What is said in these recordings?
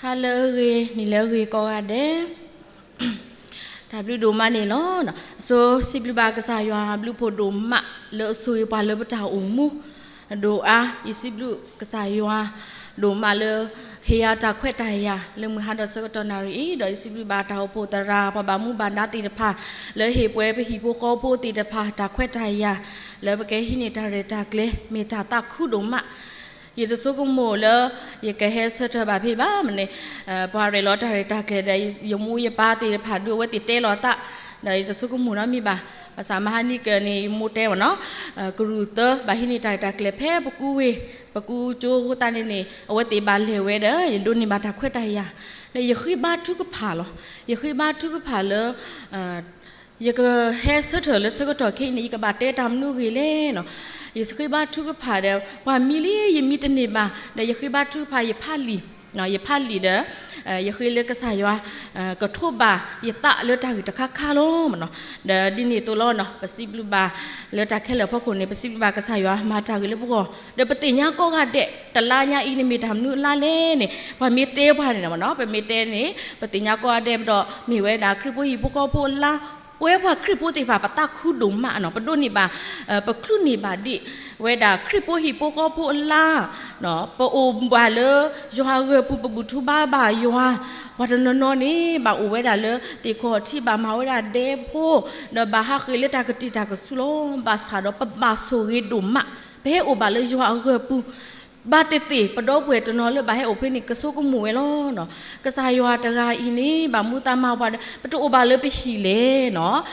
ဟါလၢအဂ့ၤ နံၤလၢအဂ့ၤကိးဂၤဒဲး, တၢ်ဘျုးဒိၣ်မးန့ၣ်လီၤ. အဆိ စံးဘျုးဘၣ်ကစၢ်ယွၤဘျုးဖှိၣ်ဒိၣ်မးလၢအဆိၣ်ဂ့ၤပှၤလၢပတၢ်အိၣ်မူဒိၣ်အါ, ယစံးဘျုးကစၢ်ယွၤဒိၣ်မးလၢ ဟ့ၣ်ယၤတၢ်ခွဲးတၢ်ယာ်လၢမုၢ်ဟါဒီးဆၢကတီၢ်နၣ်ရံၣ်အံၤ, ဒီးယစံးဘျုးဘၣ်တၢ်အိၣ်ဖှိၣ်သရၣ် ပှၤဘၣ်မူဘၣ်ဒါသ့ၣ်တဖၣ် လၢဟ့ၣ်ပှဲၤပဟံၣ်ဖိဃီဖိသ့ၣ်တဖၣ် တၢ်ခွဲးတၢ်ယာ် လၢပကဟံးန့ၢ်တၢ်ရဲၣ်တၢ်ကျဲၤ မ့ၢ်တၢ်သးခုဒိၣ်မး ယတဆိကမိၣ်လၢ ယကဟဲဆၢထၢၣ်ဘၣ်ဖဲဘၣ်မနုၤ, ပှၤရဲၣ်လီၤတၢ်ရဲၣ်တၢ်ကျဲၤဒီး ယမိၢ်ယပၢ်သ့ၣ်တဖၣ်ဒုး အဝဲသ့ၣ်တဲလီၤသး, ဒီးယတဆိကမိၣ်နီတမံၤဘၣ်. ဘၣ်ဆၣ်မဟါနံၤကၢၤန့ၣ် ယမိၢ်တဲမ့ၢ်နီၤ, ကရူၢ်သၢဘၣ်ဟံးန့ၢ်တၢ်ရဲၣ်တၢ်ကျဲၤဖဲပကူဝ့ၢ် ပကူကၠိအဃိသတးန့ၣ်န့ၣ် အဝဲသ့ၣ်ဘၣ်လဲၤဝဲဒီး ယဒိးန့ၢ်ဘၣ်တၢ်ခွဲးတၢ်ယာ်, ဒီးယဃ့ဘါထုကဖၣ်လီၤ. ယဃ့ဘါထုကဖၣ်လၢ ယကဟဲဆၢထၢၣ်လၢဆၢကတီၢ်ခဲအံၤန့ၣ် ယကဘၣ်တဲတၢ်မနုၤဂ့ၤလဲၣ်နီၤ. ယဃ့ဘါထုကဖၣ်ဒီး ပှၤမံၤလံယမံတန့ၢ်ဘၣ်, ဒီးယဃ့ဘါထုကဖၣ်ယဖးလံာ်, ယဖးလံာ်ဒီး ယဃ့လၢကစၢ်ယွၤ ကထိးဘၣ်ယသးလၢတၢ်ဂ့ၢ်တခါခါလီၤမ့ၢ်နီၤ. ဒီးဒ်န့ၣ်အသိးလီၤနီၤ ပစံးဘျုးဘၣ်လၢတၢ်ခဲလၢာ်အဖီခိၣ်န့ၣ် ပစံးဘျုးဘၣ်ကစၢ်ယွၤမၤတၢ်ဂ့ၤလၢပဂီၢ်, ဒီးပသ့ၣ်ညါကိးဂၤဒဲး တလါညါအံၤန့ၣ်မ့ၢ်တၢ်မနုၤအလါလဲၣ်န့ၣ် ပှၤမ့ၢ်တဲပှၤန့ၣ်မ့ၢ်နီၤ ပမ့ၢ်တဲန့ၣ် ပသ့ၣ်ညါကိးဂၤဒဲးဒီး မ့ၢ်ဝဲဒၣ်ခရံာ်ဖိဟံၣ်ဖိဃီဖိအလါ ပဝဲပှၤခရံာ်ဖိသ့ၣ်တဖၣ် ပသးခုဒိၣ်မးနီၤ ပဒိးန့ၢ်ဘၣ် ပချုးန့ၢ်ဘၣ်ဒံး ဝဲဒၣ်ခရံာ်ဖိဟံၣ်ဖိဃီဖိအလါ ပအိၣ်ဘၣ်လၢ ယွၤအဂၢၤပူၤ ပဘူၣ်ထူဘါဘၣ်ယွၤ, ပှၤတနီၤနီၤန့ၣ် ဘၣ်အိၣ်ဝဲဒၣ်လၢသ့ၣ်ခီၣ်ထံး ဘၣ်မၤဝဲဒၣ်ဒဲဖိ ဒီးဘၣ်ဟးဃ့ၢ်လၢတၢ်ကတံာ်တၢ်ကဆူလီၤ. ဘၣ်ဆၣ်ဒီးပဘၣ်ဆိၣ်ဂ့ၤဒိၣ်မး ပဟဲအိၣ်ဘၣ်လၢယွၤအဂၢၤပူၤ ဘၣ်သ့ၣ်သ့ၣ် ပဒီပုၢ်ဝဲၢ်တနီၤလၢဘၣ်ဟဲအိၣ်ဖဲန့ၣ် ကဆိကမိၣ်ဝဲလီၤ. ကစၢ်ယွၤတဂၤအံၤန့ၣ် ဘၣ်မူသးမၤပှၤဒီး ပတအိၣ်ဘၣ်လၢပဟံၣ်လဲၣ်နီၤ.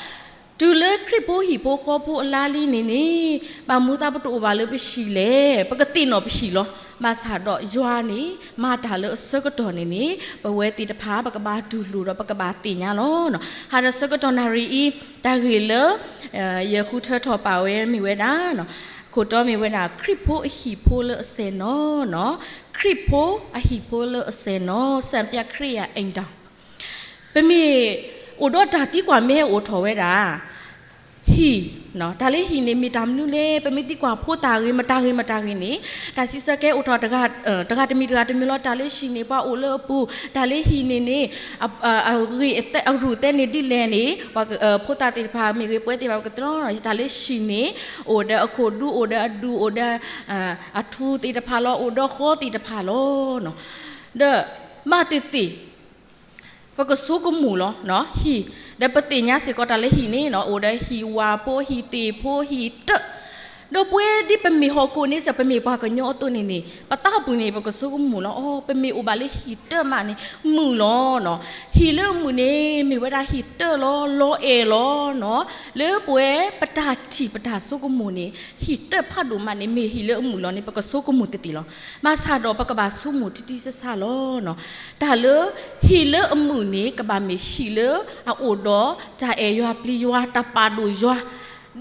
တုၤလၢခရံာ်ဖိဟံၣ်ဖိဃီဖိအလါလံန့ၣ်န့ၣ် ဘၣ်မူသးပတအိၣ်ဘၣ်လၢပဟံၣ်လဲၣ်, ပကသ့ၣ်နီၣ်ပဟံၣ်လီၤ. ဘၣ်ဆၣ်ဒီးယွၤန့ၣ် မၤတၢ်လၢအဆၢကတီၢ်န့ၣ်န့ၣ် ပဝဲသ့ၣ်တဖၣ် ပကဘၣ်တူၢ်လိာ်ဒီးပကဘၣ်သ့ၣ်ညါလီၤ. ဟါဒီးဆၢကတီၢ်နၣ်ရံၣ်အံၤ တၢ်ဂ့ၢ်လၢ ယဃုထၢထီၣ်ပာ်ဝဲမ့ၢ်ဝဲဒၣ် ခိၣ်တီမ့ၢ်ဝဲဒၣ် ခရံာ်ဖိအဟံၣ်ဖိလၢအစဲၢ်နီၤနီၤ, ခရံာ်ဖိအဟံၣ်ဖိလၢအစဲၢ်နီၤ စံးပြ ခရစ်ယာန်အိမ်ထောင်. ပမ့ၢ်အိၣ်ဒီးတၢ်သံကွၢ် မ့ၢ်ဟဲအိၣ်ထီၣ်ဝဲဒၣ် ဟံၣ်, တၢ်လၢဟံၣ်န့ၣ် မ့ၢ်တၢ်မနုၤလဲၣ်, ပမ့ၢ်သံကွၢ်ဖိသၣ်ဂ့ၤ မတၤဂ့ၤမတၤဂ့ၤန့ၣ် တၢ်စံးဆၢကဲအိၣ်ထီၣ် တဂၤတမံၤတဂၤတမံၤလီၤ. တၢ်လၢဟံၣ်န့ၣ်ပှၤအိၣ်လၢအပူၤ, တၢ်လၢဟံၣ်န့ၣ်န့ၣ် အရူၢ်သဲန့ၣ်ဒ်လဲၣ်န့ၣ် ပှၤဖိသၣ်သ့ၣ်တဖၣ်မ့ၢ်ဂ့ၤ ပဝဲသ့ၣ်တဖၣ်ပကတဲလီၤ. တၢ်လၢဟံၣ်န့ၣ် အိၣ်ဒီးအခိၣ်ဒူ အိၣ်ဒီးအဒူၣ် အိၣ်ဒီး အထူသ့ၣ်တဖၣ်လီၤ, အိၣ်ဒီးဃီသ့ၣ်တဖၣ်လီၤ. ဒီးဘၣ်သ့ၣ်သ့ၣ် ပကဆိကမိၣ်လီၤ ဟံၣ်, ဒီးပသ့ၣ်ညါစ့ၢ်ကီးတၢ်လၢဟံၣ်န့ၣ် အိၣ်ဒီးဟံၣ်ဝၣ်ဖိ ဟံၣ်သ့ၣ်ဖိ ဟံၣ်တၢၢ်, ဒီးပဝဲဒ်ပမ့ၢ်ဟီၣ်ခိၣ်န့ၣ်စ့ၢ် ပမ့ၢ်ပှၤကညီအသိးန့ၣ်န့ၣ် ပသးပူၤန့ၣ် ပကဆိကမိၣ်လီၤ အီ ပမ့ၢ်အိၣ်ဘၣ်လၢဟံၣ်တၢၢ်မးန့ၣ် မုာ်လီၤ. ဟံၣ်လၢအမုာ်န့ၣ် မ့ၢ်ဝဲဒၣ်ဟံၣ်တၢၢ်လီၤ လီၤအဲၣ်လီၤ. လၢပဝဲပတၢ်ထံၣ်ပတၢ်ဆိကမိၣ်န့ၣ် ဟံၣ်တၢၢ်ဖးဒိၣ်မးန့ၣ် မ့ၢ်ဟံၣ်လၢအမုာ်လီၤန့ၣ် ပကဆိကမိၣ်သ့သ့လီၤ. ဘၣ်ဆၣ်ဒီးပကဘၣ်ဆိကမိၣ်တံၢ်တံၢ်ဆါဆါလီၤ. တၢ်လၢဟံၣ်လၢအမုာ်န့ၣ် ကဘၣ်မ့ၢ်ဟံၣ်လၢအအိၣ်ဒီးတၢ်အဲၣ်ယွၤပျံၤယွၤ တၢ်ပာ်ဒိၣ်ယွၤ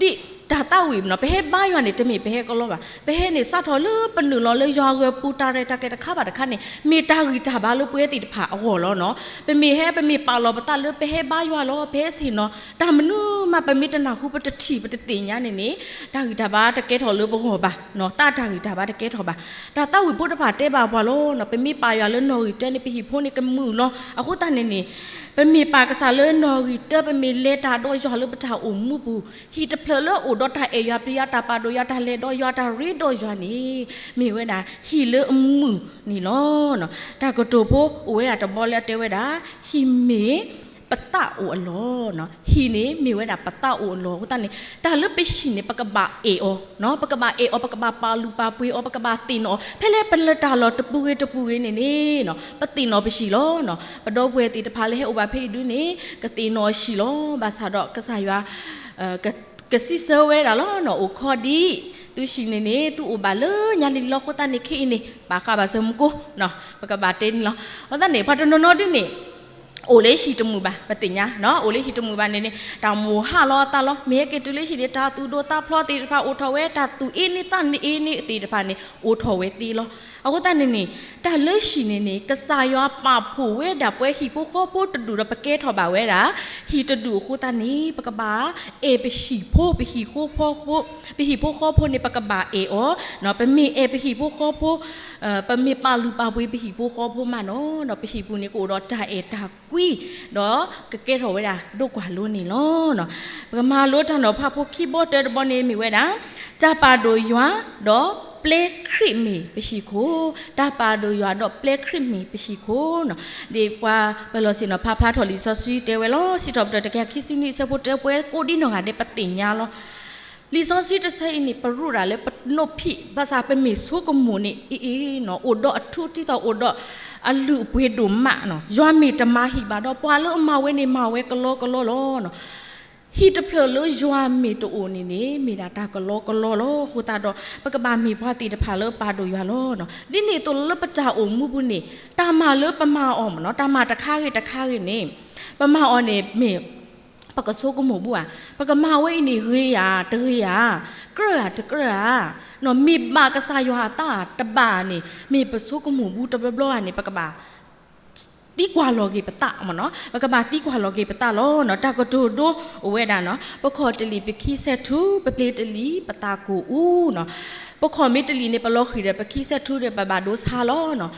ဒ်တၢ်သးဝံၣ်နီၤ ပဟဲဘါယွၤန့ၣ် တမ့ၢ်ပဟဲကလီဘၣ်. ပဟဲန့ၣ် စးထီၣ်လၢပနုာ်လီၤလၢယွၤအဂၢၤပူၤ တၢ်ရဲၣ်တၢ်ကျဲၤတခါဘၣ်တခါန့ၣ် မ့ၢ်တၢ်ဂံၢ်တၢ်ဘါလၢပဝဲသ့ၣ်တဖၣ်အဂီၢ်လီၤနီၤ. ပမ့ၢ်ဟဲ ပမ့ၢ်ပာ်လီၤပသးလၢပဟဲဘါယွၤလီၤ ပဟဲဆ့ၣ်နီၤ တၢ်မနုၤမး ပမ့ၢ်တနၢ်ဟူ ပတထံၣ် ပတသ့ၣ်ညါန့ၣ်န့ၣ် တၢ်ဂံၢ်တၢ်ဘါတကဲထီၣ်လၢပဂီၢ်ဘၣ်, သးတၢ်ဂံၢ်တၢ်ဘါတကဲထီၣ်ဘၣ်. တၢ်သးဝံၣ်ဖိတဖၣ်တဲဘၣ်ပှၤလီၤနီၤ ပမ့ၢ်ပာ်ယွၤလၢနီၣ်ဂံၢ်တၢန့ၣ် ပဟံၣ်ဖိန့ၣ်ကမုာ်လီၤ. အဃိသတးန့ၣ်န့ၣ် ပမ့ၢ်ပာ်ကစၢ်လၢနီၣ်ဂံၢ်တၢ ပမ့ၢ်လဲၤတၢ်ဒီးယွၤလၢပတၢ်အိၣ်မူပူၤ ဟံၣ်တဖျၢၣ်လၢအအိၣ်ဒီးတၢ်အဲၣ်ယွၤပျံၤယွၤ တၢ်ပာ်ဒိၣ်ယွၤ တၢ်လဲၤဒီးယွၤ တၢ်ရ့ဒီးယွၤန့ၣ် မ့ၢ်ဝဲဒၣ်ဟံၣ်လၢအမုာ်န့ၣ်လီၤ. တၢ်ကတိၤဖိအိၣ်ဝဲဒၣ်တဘီလၢအတဲဝဲဒၣ် ဟံၣ်မ့ၢ်ပသးအိၣ်အလီၢ်, ဟံၣ်န့ၣ်မ့ၢ်ဝဲဒၣ်ပသးအိၣ်အလီၢ်. အဃိသတးန့ၣ် တၢ်လၢပဟံၣ်န့ၣ် ပကဘၣ်အဲၣ်အီၤ, ပကဘၣ်အဲၣ်အီၤ ပကဘၣ်ပာ်လုၢ်ပာ်ပှ့ၤအီၤ ပကဘၣ်သ့ၣ်နီၣ်အီၤ ဖဲလၢပလဲၤတၢ်လီၢ်တပူၤဂ့ၤတပူၤဂ့ၤန့ၣ်န့ၣ် ပသ့ၣ်နီၣ်ပဟံၣ်လီၤ. ပဒီပုၢ်ဝဲၢ်သ့ၣ်တဖၣ်လၢဟဲအိၣ်ဘၣ်ဖဲအံၤဒုန့ၣ် ကသ့ၣ်နီၣ်အဟံၣ်လီၤ. ဘၣ်ဆၣ်ဒီးကစၢ်ယွၤ ကစံးဆၢဝဲဒၣ်လီၤနီၤ အိၣ်ခိးဒံး သုဟံၣ်န့ၣ်န့ၣ် သုအိၣ်ဘၣ်လၢညါလံလီၤ. အဃိသတးန့ၣ် ခဲအံၤန့ၣ် ပာ်ဃာ်ဘၣ်စၢၤမူကိ ပကဘၣ်တဲန့ၣ်လီၤ. အဃိသတးန့ၣ် ပှၤတနီၤနီၤဒုန့ၣ် အိၣ်လၢဟံၣ်တမုာ်ဘၣ် ပသ့ၣ်ညါ, အိၣ်လၢဟံၣ်တမုာ်ဘၣ်န့ၣ်န့ၣ် တၢ်မိၣ်ဟးလီၤအသးလီၤ. မ့ၢ်ဟဲက့ၤတုၤလၢဟံၣ်န့ၣ် တၢ်သူၣ်ဒိၣ်သးဖျိးသ့ၣ်တဖၣ်အိၣ်ထီၣ်ဝဲ တၢ်သူၣ်အ့န့ၢ်သးအ့န့ၢ်သ့ၣ်တဖၣ်န့ၣ် အိၣ်ထီၣ်ဝဲသ့လီၤ. အဃိသတးန့ၣ်န့ၣ် တၢ်လၢဟံၣ်န့ၣ်န့ၣ် ကစၢ်ယွၤပာ်ဖှိၣ်ဝဲဒၣ်ပှၤဟံၣ်ဖိဃီဖိတဒူၣ်ဒီး ပကဲထီၣ်ဘၣ်ဝဲဒၣ် ဟံၣ်တဒူၣ်အဃိသတးန့ၣ် ပကဘၣ်အဲၣ်ပဟံၣ်ဖိ ပဟံၣ်ဖိဃီဖိ ပဟံၣ်ဖိဃီဖိန့ၣ် ပကဘၣ်အဲၣ်အီၤ, ပမ့ၢ်အဲၣ်ပဟံၣ်ဖိဃီဖိ ပမ့ၢ်ပာ်လုၢ်ပာ်ပှ့ၤပဟံၣ်ဖိဃီဖိမးနီၤ ဒီးပဟံၣ်ပူၤန့ၣ် ကအိၣ်ဒီးတၢ်အဲၣ်တၢ်ကွံ ဒီးကကဲထီၣ်ဝဲဒၣ်ဒိၣ်ကွၢ်လိန့ၣ်လီၤ. ပကမၤလိတၢ်နီၤဖးဖိခံဘီတၢတဘီန့ၣ်မ့ၢ်ဝဲဒၣ် တၢ်ပာ်ဒိၣ်ယွၤ ဒီးပျဲခရံာ်မ့ၢ်ပဟံၣ်ခိၣ်, တၢ်ပာ်ဒိၣ်ယွၤဒီးပျဲခရံာ်မ့ၢ်ပဟံၣ်ခိၣ်နီၤ. ဒ်ပှၤပလီၢ်ဆ့ၣ်နီၤဖးဖျါထီၣ်လံာ်စီဆှံတဲဝဲလီၤ. စံးထီၣ်ပတြၢၤတကယၤခံဆံနွံအဆၢဖိတၢ ပှဲၤကိးဒံနီၢ်ဂၤဒဲးပသ့ၣ်ညါလီၤ. လံာ်စီဆှံတဆၢအံၤန့ၣ် ပရူးတၢ်လၢပနိၣ်ဖံး ဘၣ်ဆၣ်ပမ့ၢ်ဆိကမိၣ်န့ၣ် အ့ၣ်အ့ၣ်နီၤ အိၣ်ဒီးအထူးတံသး အိၣ်ဒီးအလုၢ်အပှ့ၤဒိၣ်မးနီၤ. ယွၤမ့ၢ်တမၤဟံၣ်ဘၣ်ဒီး ပှၤလၢအမၤဝဲန့ၣ် မၤဝဲကလီကလီလီၤနီၤ. ဟံၣ်တဖျၢၣ်လၢယွၤမ့ၢ်တအိၣ်န့ၣ်န့ၣ် မ့ၢ်ဒၣ်တၢ်ကလီကလီလီၤ. အဃိသတးဒီး ပကဘၣ်မ့ၢ်ပှၤသ့ၣ်တဖၣ်လၢပာ်ဒိၣ်ယွၤလီၤ. ဒ်န့ၣ်အသိးလၢပတၢ်အိၣ်မူပူၤန့ၣ် တၢ်မၤလၢပမၤအီၤမ့ၢ်နီၤ တၢ်မၤတခါဂ့ၤတခါဂ့ၤန့ၣ် ပမၤအီၤန့ၣ်မ့ၢ် ပကဆိကမိၣ်ဘူးဧါ, ပကမၤဝဲအံၤန့ၣ် ဂ့ၤဧါ တဂ့ၤဧါ, ကြၢးဧါ တကြၢးဧါ, မ့ၢ်ဘၣ်ကစၢ်ယွၤအသးတဘၣ်န့ၣ် မ့ၢ်ပဆိကမိၣ်ဘူးတဘျီဘျီဧါန့ၣ် ပကဘၣ် သံကွၢ်လီၤက့ၤပသးမ့ၢ်နီၤ, ပကဘၣ်သံကွၢ်လီၤက့ၤပသးလီၤနီၤ. တၢ်ကတိၤဒိအိၣ်ဝဲဒၣ်နီၤ, ပခီၣ်တလံာ်ပခံဆဲးထူ, ပပျ့ၤတလံာ်ပသးကိၢ်အူနီၤ. ပခီၣ်မ့ၢ်တလံာ်န့ၣ် ပလီၤဃံၤဒီးပခံဆဲးထူဒီး ပဘၣ်ဒိဆါလီၤနီၤ.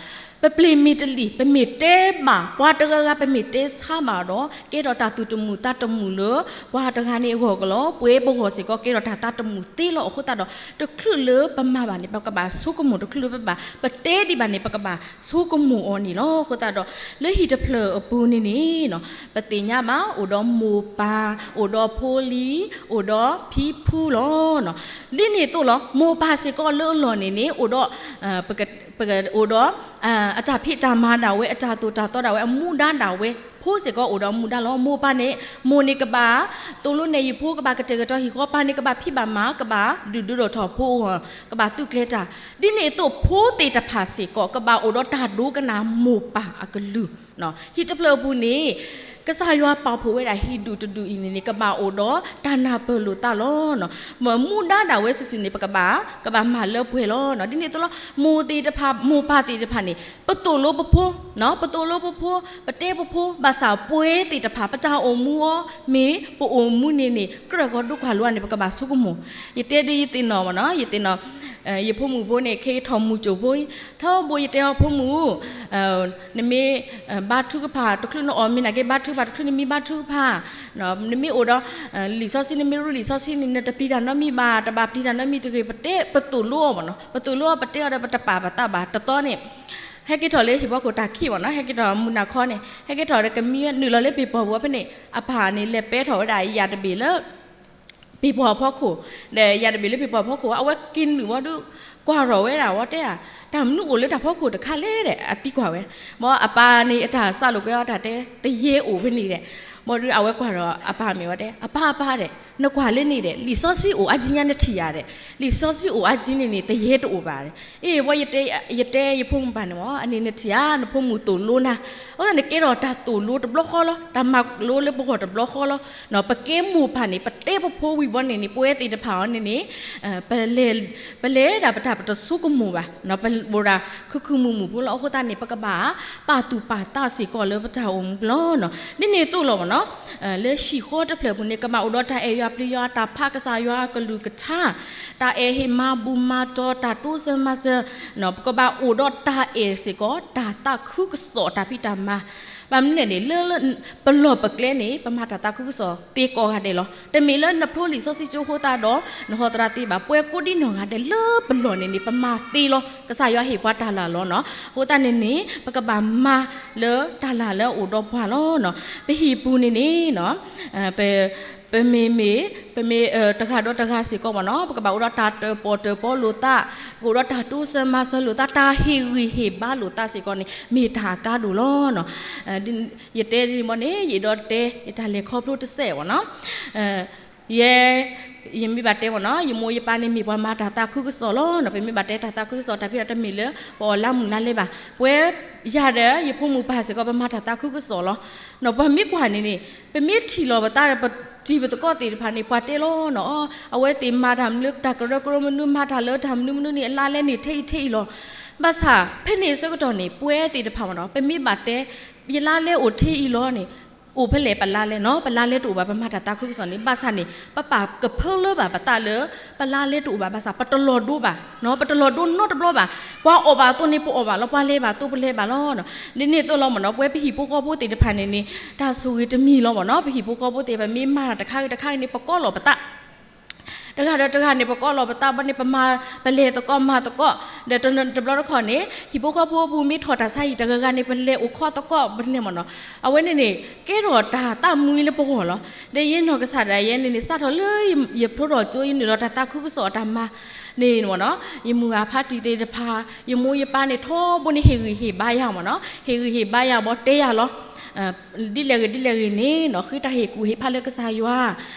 ပပျ့ၤမ့ၢ်တလံာ် ပမ့ၢ်တဲဘၣ်ပှၤတဂၤဂၤ ပမ့ၢ်တဲဆါဘၣ်ဒီး ကဲထီၣ်တၢ်သူၣ်တမုာ်သးတမုာ်လၢ ပှၤတဂၤန့ၣ်အဂီၢ်ကလီၤ, ပှၤပဂီၢ်စ့ၢ်ကီး ကဲထီၣ်တၢ်သးတမုာ်သ့လီၤ. အဃိသတးဒီး တချုးလၢပမၤဘၣ်န့ၣ် ပကဘၣ်ဆိကမိၣ်, တချုးလၢပဘၣ် ပတဲဒံးဘၣ်န့ၣ် ပကဘၣ်ဆိကမိၣ်အီၤန့ၣ်လီၤ. အဃိသတးဒီး လၢဟံၣ်တဖျၢၣ်အပူၤန့ၣ်န့ၣ်နီၤ, ပသ့ၣ်ညါဘၣ် အိၣ်ဒီးမိၢ်ပၢ်, အိၣ်ဒီးဖိလံၤ, အိၣ်ဒီးဖံဖုလီၤနီၤ. ဒ်န့ၣ်အသိးလီၤ, မိၢ်ပၢ်စ့ၢ်ကီးလၢအလီၢ်န့ၣ်န့ၣ် အိၣ်ဒီး ပက ပကအိၣ်ဒီး အတၢ်ဖံးတၢ်မၤဒၣ်ဝဲ, အတၢ်သိၣ်တၢ်သီဒၣ်ဝဲ, အမူဒါဒၣ်ဝဲ, ဖိစ့ၢ်ကီးအိၣ်ဒီးမူဒါလီၤ. မိၢ်ပၢ်န့ၣ်, မိၢ်န့ၣ်ကဘၣ်သိၣ်လိနဲၣ်ယဖိ, ကဘၣ်ကတဲာ်ကတီၤဟံၣ်ဃီ, ပၢ်န့ၣ်ကဘၣ်ဖံးဘၣ်မၤ, ကဘၣ်ဒုးဒုးဒိၣ်ထီၣ်ဖိအဂီၢ်, ကဘၣ်သူၣ်ကျဲၤတၢ်. ဒ်န့ၣ်အသိးဖိသ့ၣ်တဖၣ်စ့ၢ်ကီး ကဘၣ်အိၣ်ဒီးတၢ်ဒိကနၣ်မိၢ်ပၢ်အကလုၢ် ဟံၣ်တဖျၢၣ်အပူၤန့ၣ် ကစၢ်ယွၤပာ်ဖှိၣ်ဝဲဒၣ်ဟံၣ်ဒူၣ်တဒူၣ်အံၤန့ၣ်န့ၣ် ကဘၣ်အိၣ်ဒီးတၢ်နၢ်ပၢၢ်လိာ်သးလီၤ. မူဒါဒၣ်ဝဲစုာ်စုာ်န့ၣ် ပကဘၣ်, ကဘၣ်မၤလၢပှဲၤလီၤ. ဒ်န့ၣ်အသိးလီၤ, မိၢ်သ့ၣ်တဖၣ်, မိၢ်ပၢ်သ့ၣ်တဖၣ်န့ၣ် ပသိၣ်လိပဖိ, ပသိၣ်လိပဖိ, ပတဲပဖိ, ဘၣ်ဆၣ်ပှၤသ့ၣ်တဖၣ် ပတၢ်အိၣ်မူအီၤ မ့ၢ်ပအိၣ်မူန့ၣ်န့ၣ် ကြၢးကီဒိၣ်ကွၢ်လိအန့ၣ် ပကဘၣ်ဆိကမိၣ်. ယတဲဒ်ယသ့ၣ်နီၣ်မ့ၢ်နီၤ, ယသ့ၣ်နီၣ် ယဖိမုၣ်ဖိန့ၣ် ခဲအံၤထီၣ်မုၢ်ကၠိၣ်ဖိအံၤ, ထီဘိယတဲအီၤဖိမုၣ် နမ့ၢ်ဘါထုကဖၣ် တချုးနအီၣ်မ့ၤနာ်က့ ဘါထုကဖၣ်, တချုးနမံဘါထုကဖၣ်, နမ့ၢ်အိၣ်ဒီး လံာ်စီဆှံ နမ့ၢ်ရူလံာ်စီဆှံန့ၣ် နတပျံၤတၢ်နီတမံၤဘၣ်, တဘၣ်ပျံၤတၢ်နီတမံၤတဂ့ၤ, ပတဲပသိၣ်လိအီၤမ့ၢ်နီၤ, ပသိၣ်လိအီၤ ပတဲအီၤဒီး ပတပာ်ပသးဘၣ်. တသီန့ၣ် ဟဲက့ၤထီၣ်လၢဟံၣ်ဖိခိၣ်တၢ်ခံးမ့ၢ်နီၤ, ဟဲက့ၤထီၣ်မုၢ်နၤခီန့ၣ် ဟဲက့ၤထီၣ်ဒီးကမံနုာ်လီၤလၢပ့ၤပီၢ်ပူၤဖဲန့ၣ် အပၢ်န့ၣ် လဲၤပဲထီၣ်ဝဲဒၣ်ယၤတဘ့ၣ်လၢ ပ့ၤပီၢ်ဖီခိၣ်, ဒီးယၤတဘ့ၣ်လၢပ့ၤပီၢ်ဖီခိၣ် အဝဲက့ၤနုာ်ဝံၤဒီး ကွၢ်ထီၣ်ဝဲဒၣ်ဝဲတဲဧါ, တၢ်မနုၤအိၣ်လၢတၢ်ဖီခိၣ်တခါလဲၣ်ဒီး အသံကွၢ်ဝဲ, ဘၣ်အပၢ်န့ၣ်အတၢ်စးလိာ်ကွဲအီၤတၢ်တဲ သယဲအိၣ်ဖဲန့ၣ်ဒီး, ဘၣ်ဒီးအဝဲကွၢ်ဒီးအပၢ်မ့ၢ်ဝဲတဲ အပၢ်အပၢ်ဒီး နကွၢ်လၢန့ၣ်ဒီး လံာ်စီဆှံအိၣ်အါကံညါနထံၣ်ဧါဒီး, လံာ်စီဆှံအိၣ်အါကံန့ၣ်န့ၣ် သယဲတအိၣ်ဘၣ်ဒီး, အ့ၣ် ယတဲယဖိမုၣ်ပၢ်န့ၣ်မ့ၢ် အန့ၣ်နထံၣ်ဧါ နဖိမုၣ်သိၣ်လိနၤ, အဃိသတးန့ၣ်ကဲထီၣ်တၢ်သိၣ်လိတဘျီဃီလီၤ, တၢ်မၤလိလၢပဂီၢ်တဘျီဃီလီၤ. ပကဲမိၢ်ပၢ်န့ၣ် ပတဲပဖိဝံၤဘီန့ၣ်န့ၣ် ပဝဲသ့ၣ်တဖၣ်အီၤန့ၣ်န့ၣ် ပလဲၤဒၣ်ပတၢ်ပတဆိကမိၣ်ဘၣ်, ပအိၣ်ဒၣ်ခုခုမုာ်မုာ်ဖိလီၤ. အဃိသတးန့ၣ် ပကဘၣ်ပာ်သူၣ်ပာ်သးစ့ၢ်ကီးလၢပတၢ်အိၣ်မူလီၤ. ဒ်န့ၣ်အသိးလီၤမ့ၢ်နီၤ, လၢဟံၣ်ဃီတဖျၢၣ်ပူၤန့ၣ် ကဘၣ်အိၣ်ဒီးတၢ်အဲၣ်ယွၤပျံၤယွၤ, တၢ်ဖးကစၢ်ယွၤအကလုၢ်ကထါ, တၢ်အဲၣ်ဟ့ၣ်မၤဘူၣ်မၤတီၤ, တၢ်တိစၢၤမၤစၢၤ, ပကဘၣ်အိၣ်ဒီးတၢ်အဲၣ်စ့ၢ်ကီး တၢ်သးခုကစီၣ်တၢ်ဖံးတၢ်မၤ, ဘၣ်မနုၤလဲၣ်န့ၣ် လၢပလီၢ်ပကျဲန့ၣ် ပမၤတၢ်သးခုကစီၣ်သ့ကိးဂၤဒဲးလီၤ. တမ့ၢ်လၢနဖျိလံာ်စီဆှံကၠိအဃိသတးဒီး နဟီသရၣ်သ့ဘၣ်, ပှၤကိးဒံနီၢ်ဂၤဒဲးလၢပလီၢ်န့ၣ်န့ၣ် ပမၤသ့လီၤ. ကစၢ်ယွၤဟ့ၣ်ပှၤတၢ်လၢ်လီၤနီၤ. အဃိသတးန့ၣ်န့ၣ် ပကဘၣ်မၤလၢတၢ်လၢ်လၢအအိၣ်ဒီးပှၤလီၤ. ပဟံၣ်ပူၤန့ၣ်န့ၣ် ပ ပမ့မ့ၢ် ပမ့ၢ်တဂၤဒီးတဂၤစ့ၢ်ကီးမ့ၢ်နီၤ, ပကဘၣ်အိၣ်ဒီးတၢ်တၢၣ်ပီၣ်တၢၣ်ပီလိာ်သး, ပကအိၣ်ဒီးတၢ်တိစၢၤမၤစၢၤလိာ်သး, တၢ်ဟ့ၣ်ဂံၢ်ဟ့ၣ်ဘါလိာ်သးစ့ၢ်ကီးန့ၣ် မ့ၢ်တၢ်အကါဒိၣ်လီၤ. ယတဲဒ်န့ၣ်ဘၣ်န့ၣ် ယအဲၣ်ဒိးတဲ ယတၢ်လဲၤခီဖျိတစဲးမ့ၢ်နီၤ. ယဲ ယမ့ၢ်ဘၣ်တဲမ့ၢ်နီၤ, ယမိၢ်ယပၢ်န့ၣ်မ့ၢ်ပှၤမၤတၢ်သးခုကစီၣ်လီၤ. ပမ့ၢ်ဘၣ်တဲတၢ်သးခုကစီၣ်တၢ်ဖံးတၢ်မၤတမ့ၢ်လၢ ပအီၣ်လါမုၢ်လါလဲဘၣ်. ပဝဲယၤဒီး ယဖိမုၣ်ပၢ်စ့ၢ်ကီး ပမၤတၢ်သးခုကစီၣ်လီၤ. ပှၤမ့ၢ်ကွၢ်န့ၣ်န့ၣ် ပမ့ၢ်ထံၣ်လီၤပသးဒီး ပတံၤပသကိးသ့ၣ်တဖၣ်န့ၣ် ပှၤတဲလီၤနီၤ, အဝဲသ့ၣ်မၤတၢ်မနုၤ တၢ်ကရၢကရိမနုၤ မၤတၢ်လၢတၢ်မနုၤမနုၤန့ၣ် အလါလဲန့ၣ် ထဲအံၤထဲအံၤလီၤ. ဘၣ်ဆၣ် ဖဲန့ၣ်အဆၢကတီၢ်န့ၣ် ပဝဲသ့ၣ်တဖၣ်မ့ၢ်နီၤ ပမ့ၢ်ဘၣ်တဲ ယလါလဲအိၣ်ထဲအံၤလီၤန့ၣ် အိၣ်ဖဲလဲၣ်ပလါလဲနီၤ ပလါလဲတအိၣ်ဘၣ် ပမၤတၢ်သးခုကစီၣ်န့ၣ် ဘၣ်ဆၣ်န့ၣ် ပပာ်ကဖၢလၢဘၣ်ပသးလၢ ပလါလဲတအိၣ်ဘၣ် ဘၣ်ဆၣ် ပတလီၤဒိဘၣ် ပတလီၤဒိနီတဘျီဘၣ် ပှၤအီၣ်ဘၣ်အသိးန့ၣ် ပအီၣ်ဘၣ်လီၤ ပှၤလဲၤဘၣ်အသိး ပလဲၤဘၣ်လီၤ. ဒ်န့ၣ်အသိးလီၤမ့ၢ်နီၤ ပဝဲပဟံၣ်ဖိဃီဖိသ့ၣ်တဖၣ်န့ၣ်န့ၣ် တၢ်ဆိၣ်ဂ့ၤတမံၤလီၤမ့ၢ်နီၤ ပဟံၣ်ဖိဃီဖိသ့ၣ်တဖၣ် မ့ၢ်မၤတၢ်တခါဂ့ၤတခါဂ့ၤန့ၣ် ပကိးလီၤပသး တဂၤဒီးတဂၤန့ၣ် ပကိးလီၤပသးဘၣ်န့ၣ် ပမၤ ပလဲၤသကိးမၤသကိး ဒီးတဘျီတခီၣ်န့ၣ် ဟံၣ်ဖိဃီဖိအပူၤမ့ၢ်ထီၣ်တၢ်ဆါဟံၣ် တဂၤဂၤန့ၣ် ပလဲၤအိၣ်ခိးသကိး ပလဲၤမ့ၢ်နီၤ အဝဲန့ၣ်န့ၣ် ကဲထီၣ်တၢ်သးမူလၢပဂီၢ်လီၤ. ဒီးယနီၢ်ကစၢ်ဒၣ်ယဲန့ၣ်န့ၣ် စးထီၣ်လၢယဖျိထီၣ်ကၠိ ယနုာ်လီၤတၢ်သးခုကစီၣ်အတၢ်မၤန့ၣ်မ့ၢ်နီၤ ယမုၢ်ဂၢ်ဖါတံၢ်သ့ၣ်တဖၣ် ယမိၢ်ယပၢ်န့ၣ် ထီဘိန့ၣ် ဟ့ၣ်ဂံၢ်ဟ့ၣ်ဘါယၤမ့ၢ်နီၤ ဟ့ၣ်ဂံၢ်ဟ့ၣ်ဘါယၤဘၣ်တဲယၤလီၤ ဒ်လဲၣ်ဂ့ၤဒ်လဲၣ်ဂ့ၤန့ၣ်နီၤ ဃ့တၢ်ဟ့ၣ်ကူၣ်ဟ့ၣ်ဖးလၢကစၢ်ယွၤ